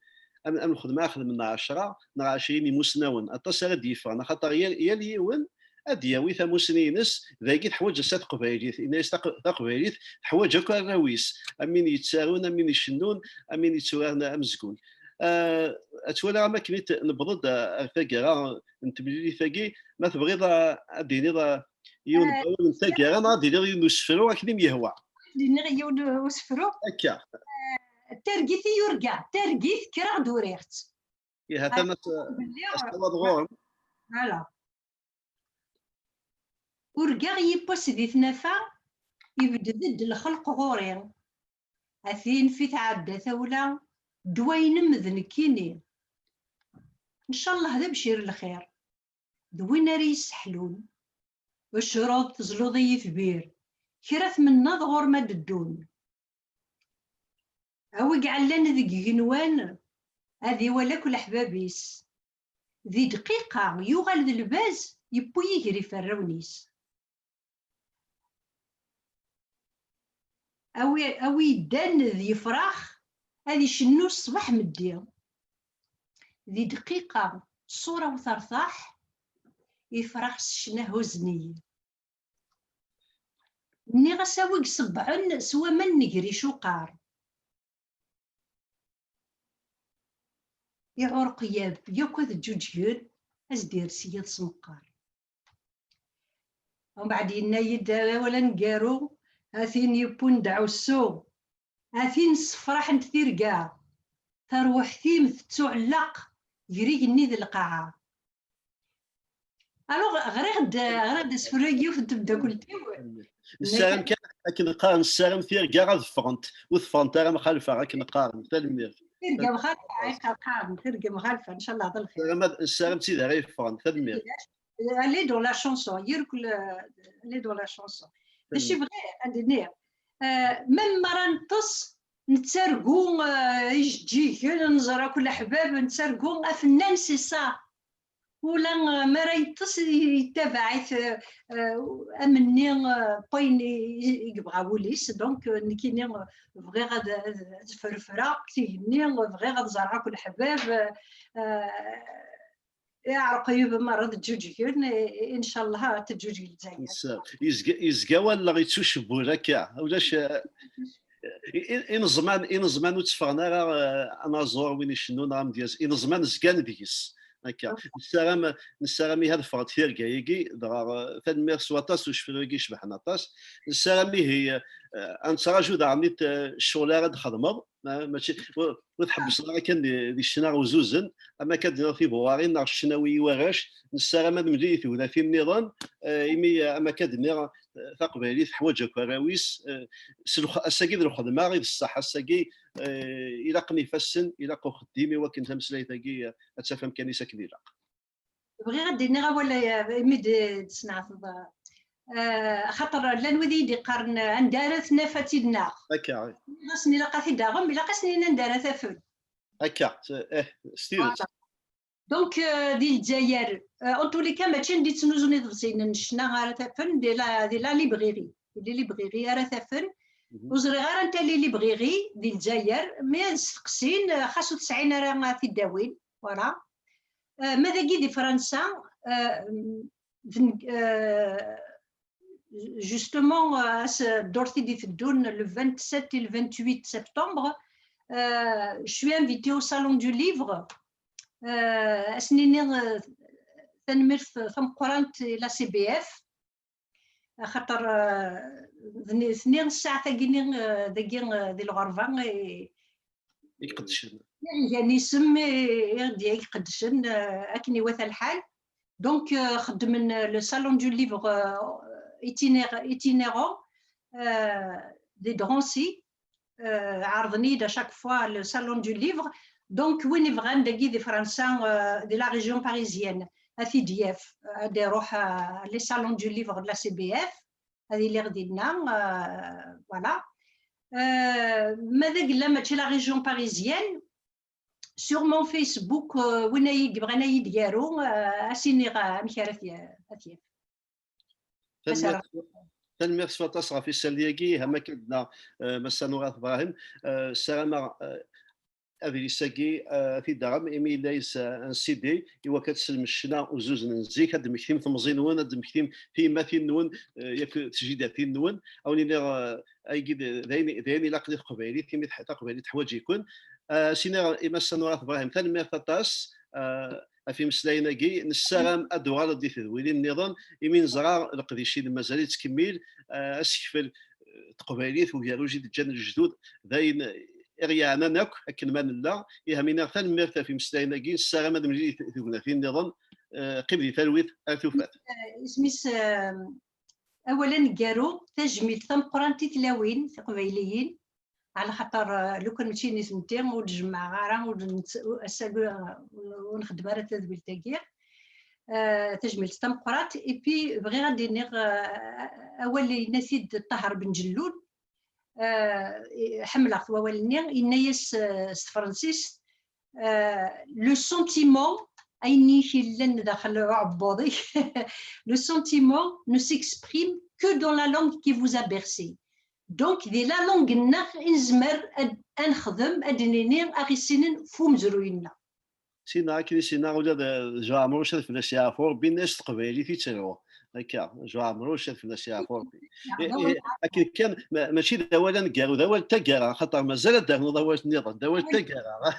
am, am lxedma ara xedmen ɛecra neɣ ɛecrin imusnawen. Aṭas ara d-yeffɣen, axaṭer yal, yal yiwen ad d-yawi tamussni-ines, dagi teḥwaǧ ass-a teqbaylit. Yenna-yas taq-, taqbaylit teḥwaǧ akk arraw-is, am win yettarun, am win icennun, am win yetturaren amezgun. Ah, ad twalaɣ am akken i t-, newweḍ-d ar taggara n temlilit-agi, ma tebɣiḍ, ah, ad d-tiniḍ, ah, yiwen n, ah, wawal n taggara, neɣ ad d-tiniḍ yiwen n usefru akken i m-yehwa. Ad d-iniɣ yiwen n usefru. Akka. Ah, targit i yurga, targit kkreɣ-d uriɣ-tt. Ihi, atan as-, belli as-tawaḍ ɣur-m. Voilà. Urgaɣ yiwwas di tnafa, ibded-d lxelq ɣur-i. A tin fi tɛedda tawla, ddwa-inem d nekkini. Ncallah d abcir lxir, d win ara yesseḥlun. Ccreḍ tezluḍ i yitbir, kra tmennaḍ ɣur-m ad d-ddun. A wi iɛellan deg igenwan, ad iwali akk leḥbab-is. Di dqiqa, yuɣal d lbaz, yewwi iger iferrawen-is. A wi, a wi yeddan d yefrax, ad icennu ṣṣbeḥ meddi. Di dqiqa, ṣṣura-w tertaḥ, ifrax s ccna huzen-iyi. Nniɣ-as, a wi iṣebbɛen s waman n ger icuqar. Iɛurqyab yakk ad ǧǧuǧgen, ad s-d-ires yiḍes meqqar. Umbeɛd yenna-yi-d awal aneggaru, a tin yewwin deɛwessu, a tin ssefraḥent tirga, tarwiḥt-im tettuɛelleq ger igenni d lqaɛa. Alors, ɣriɣ-d, ɣriɣ-d asefru-agi yiwet n tmeddakelt-iw. Nessaram kan, akken qqaren, nessaram tirga ad ffɣent, ur teffɣent ara mxalfa, akken qqaren. Tanemmirt. Tirga mxalfa, ay qqaren, tirga mxalfa, ncallah d lxir. Nessaram d tid ara yeffɣen, tanemmirt. Aller dans la chanson, yirkul, euh, aller dans la chanson. D acu bɣiɣ ad d-iniɣ, euh, même mi ara neṭṭes, nettargu, euh, ijeǧǧigen, neẓra akk leḥbab, nettargu afennan, c'est ça. Ula, euh, mi ara yeṭṭes, yettabaɛ-it, euh, euh, amenni, euh, n wayen i, i yebɣa wul-is. Donc, euh, nekkini, euh, bɣiɣ ad, ad, ad frefreɣ tigenni, bɣiɣ ad ẓreɣ akk leḥbab, euh, euh, iɛreq-iyi merra ad ǧǧuǧgen, i, i, incallah ad teǧǧuǧeg Lezzayer. Yezga, yezga walleɣ yettucebbul akka, ulac, eh, i, i, ineẓman, ineẓman ur tteffɣen ara, eh, anaẓur, win icennun neɣ amedyaz, ineẓman zgan deg-s. Akka. Nessaram, nessaram ihi ad ffɣent tirga-agi, dɣa, eh, tanemmirt s waṭas i ucefru-agi icebḥen aṭas. Nessaram ihi, eh, ad nettraǧu daɣen, eh, ccɣel ara d-txedmeḍ. Ma-, mačči, ur, ur tḥebbseḍ ara kan di, di ccna uzuzen, am akka d-nniɣ tibuɣarin neɣ ccnawi i warrac, nessaram ad nemlil i tegnatin nniḍen, eh, imi, eh, am akka d-nniɣ, eh, taqbaylit teḥwaǧ akk arraw-is, eh, s lx-, ass-agi d lxedma i d ṣṣeḥ, ass-agi, eh, ilaqen ifassen, ilaq uxeddim i wakken tameslayt-agi, eh, ad taf amkan-is akken ilaq. Bɣiɣ ad d-iniɣ awal, eh, imi d-, d-tesneɛteḍ, eh, axaṭer llan wid i yi-d-iqqaren, eh, anda ara t-naf ad t-id-naɣ. Akka. Nniɣ-asen ilaq ad t-id-taɣem, ilaq ad sen-inin anda ara t-afen. Akka, eh, s tidet. Voilà. Donc, euh, di Lezzayer, euh, en tous les cas, mačči anda i ttnuzun iḍebsiyen n ccna ara t-afen, di la, di la librairie. Di la librairie ara t-afen. Mhm. Ur ẓriɣ ara anta les librairies di Lezzayer, mais ad steqsin, euh, xas ur tesɛin ara ad t-id-awin. Voilà. Euh, ma dagi di Fransa, euh, d-, euh, justement, euh, ass, ddurt i d-iteddun, le vingt-sept et le vingt-huit septembre, euh, je suis invitée au Salon du Livre. Euh, ad sen-iniɣ, euh, tanemmirt tameqqrant i la C B F, axaṭer, euh, d nitni ssaɛt-agi-nni, euh, dagi, euh, di lɣerba i, i iqeddcen, i igan isem, i, i ɣ-d-iqeddcen, euh, akken iwata lḥal. Donc, euh, xeddmen, euh, le Salon du Livre, euh, itinér-, itinérant, euh, di Drancy. Euh, ɛerḍen-iyi-d à chaque fois le Salon du Livre. Donc, win ibɣan dagi di Fransa, euh, di la région parisienne, ad t-id-yaf, euh, ad iruḥ, euh, les Salons du Livre de la C B F, ad iliɣ dinna, euh, voilà. Euh, ma d agella mačči la région parisienne, sur mon Facebook, euh, win ay yebɣan ad yi-d-yaru, euh, ad s-iniɣ, euh, amek ara t-, ad t-yaf. Tanemmirt, tanemmirt s waṭas ɣef yisali-agi, am akka d-tenna, euh, Massa Nura Ibrahim. Euh, ssarameɣ, euh, adlis-agi, euh, ad t-id-taɣem, imi yella yes, euh, un C D, i wakka ad teslem ccna uzuzen n zik, ad d-temmektim temẓi-nwen, ad d-temmektim tiyemmatin-nwen, euh, yak tjidatin-nwen, ad wen-iniɣ, euh, ayagi d, d ayen, d ayen ilaqen i teqbaylit, imi teḥ-, taqbaylit teḥwaǧ-iken. Euh, s-iniɣ i Massa Nura Ibrahim, tanemmirt aṭas, euh, ɣef imeslayen-agi. Nessaram ad d-tuɣaleḍ di tedwilin nniḍen, imi neẓra leqdic-inem mazal yettkemmil, eh, asekfel, eh, n teqbaylit, ugerruj i d-ǧǧan lejdud, d ayen i ɣ-yeɛnan akk akken ma nella. Ihi, am iniɣ, tanemmirt ɣef imeslayen-agi, nessaram ad nemlil i tegnatin nniḍen, eh, qqim di talwit ar tufat. Eh, isem-is, eh, awal aneggaru, tajmilt tameqqrant i tlawin tiqbayliyin, ɛla xaṭer, eh, lukan mačči nitenti, ur d-jemmɛeɣ ara, ur d-, ur, ass-agi, eh, ur, ur nxeddem ara tadwilt-agi. Eh, tajmilt tameqqrant. Et puis, bɣiɣ ad d-iniɣ, eh, awal yenna-t-id Ṭaher Ben Ǧellul, eh, ḥemmleɣ-t wawal-nni, yenna-yas, eh, s tefransist, eh, le sentiment, ayen i k-yellan daxel uɛebbuḍ-ik, le sentiment ne s'exprime que dans la langue qui vous a bercé. Donc, di la langue-nneɣ i nezmer ad, ad nexdem, ad d-nini, aɣ-issinen f umezruy-nneɣ. Sinaɣ akken i sinaɣ ula d, d Jean Amrouche ad fell-as yeɛfu Rebbi, nna-as s teqbaylit i ttruɣ. Akka, Jean Amrouche ad fell-as yeɛfu Rebbi. Ihi, akken kan, ma-, mačči d awal aneggaru, d awal n taggara, axaṭer mazal ad d-ternuḍ awal nniḍen, d awal n taggara.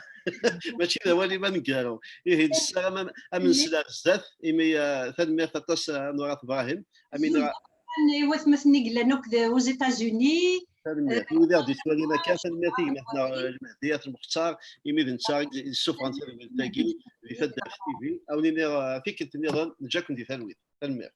Mačči d awal-im aneggaru. Ihi, nessaram am, am nesla ar zdat, imi, eh, tanemmirt aṭas, eh, a Nura Ibrahim. Amin. I watmaten i yellan akk d, aux États-Unis. Tanemmirt. Eh, i wid i ɣ-d-yettwalin akka, tanemmirt i gma-tneɣ, eh, Lmehdi At Lmextar, imi d netta i d-yessufɣen tadwilt-agi di Taddart T V. A wen-iniɣ, eh, tikkelt nniḍen, neǧǧa-ken di talwit. Tanemmirt.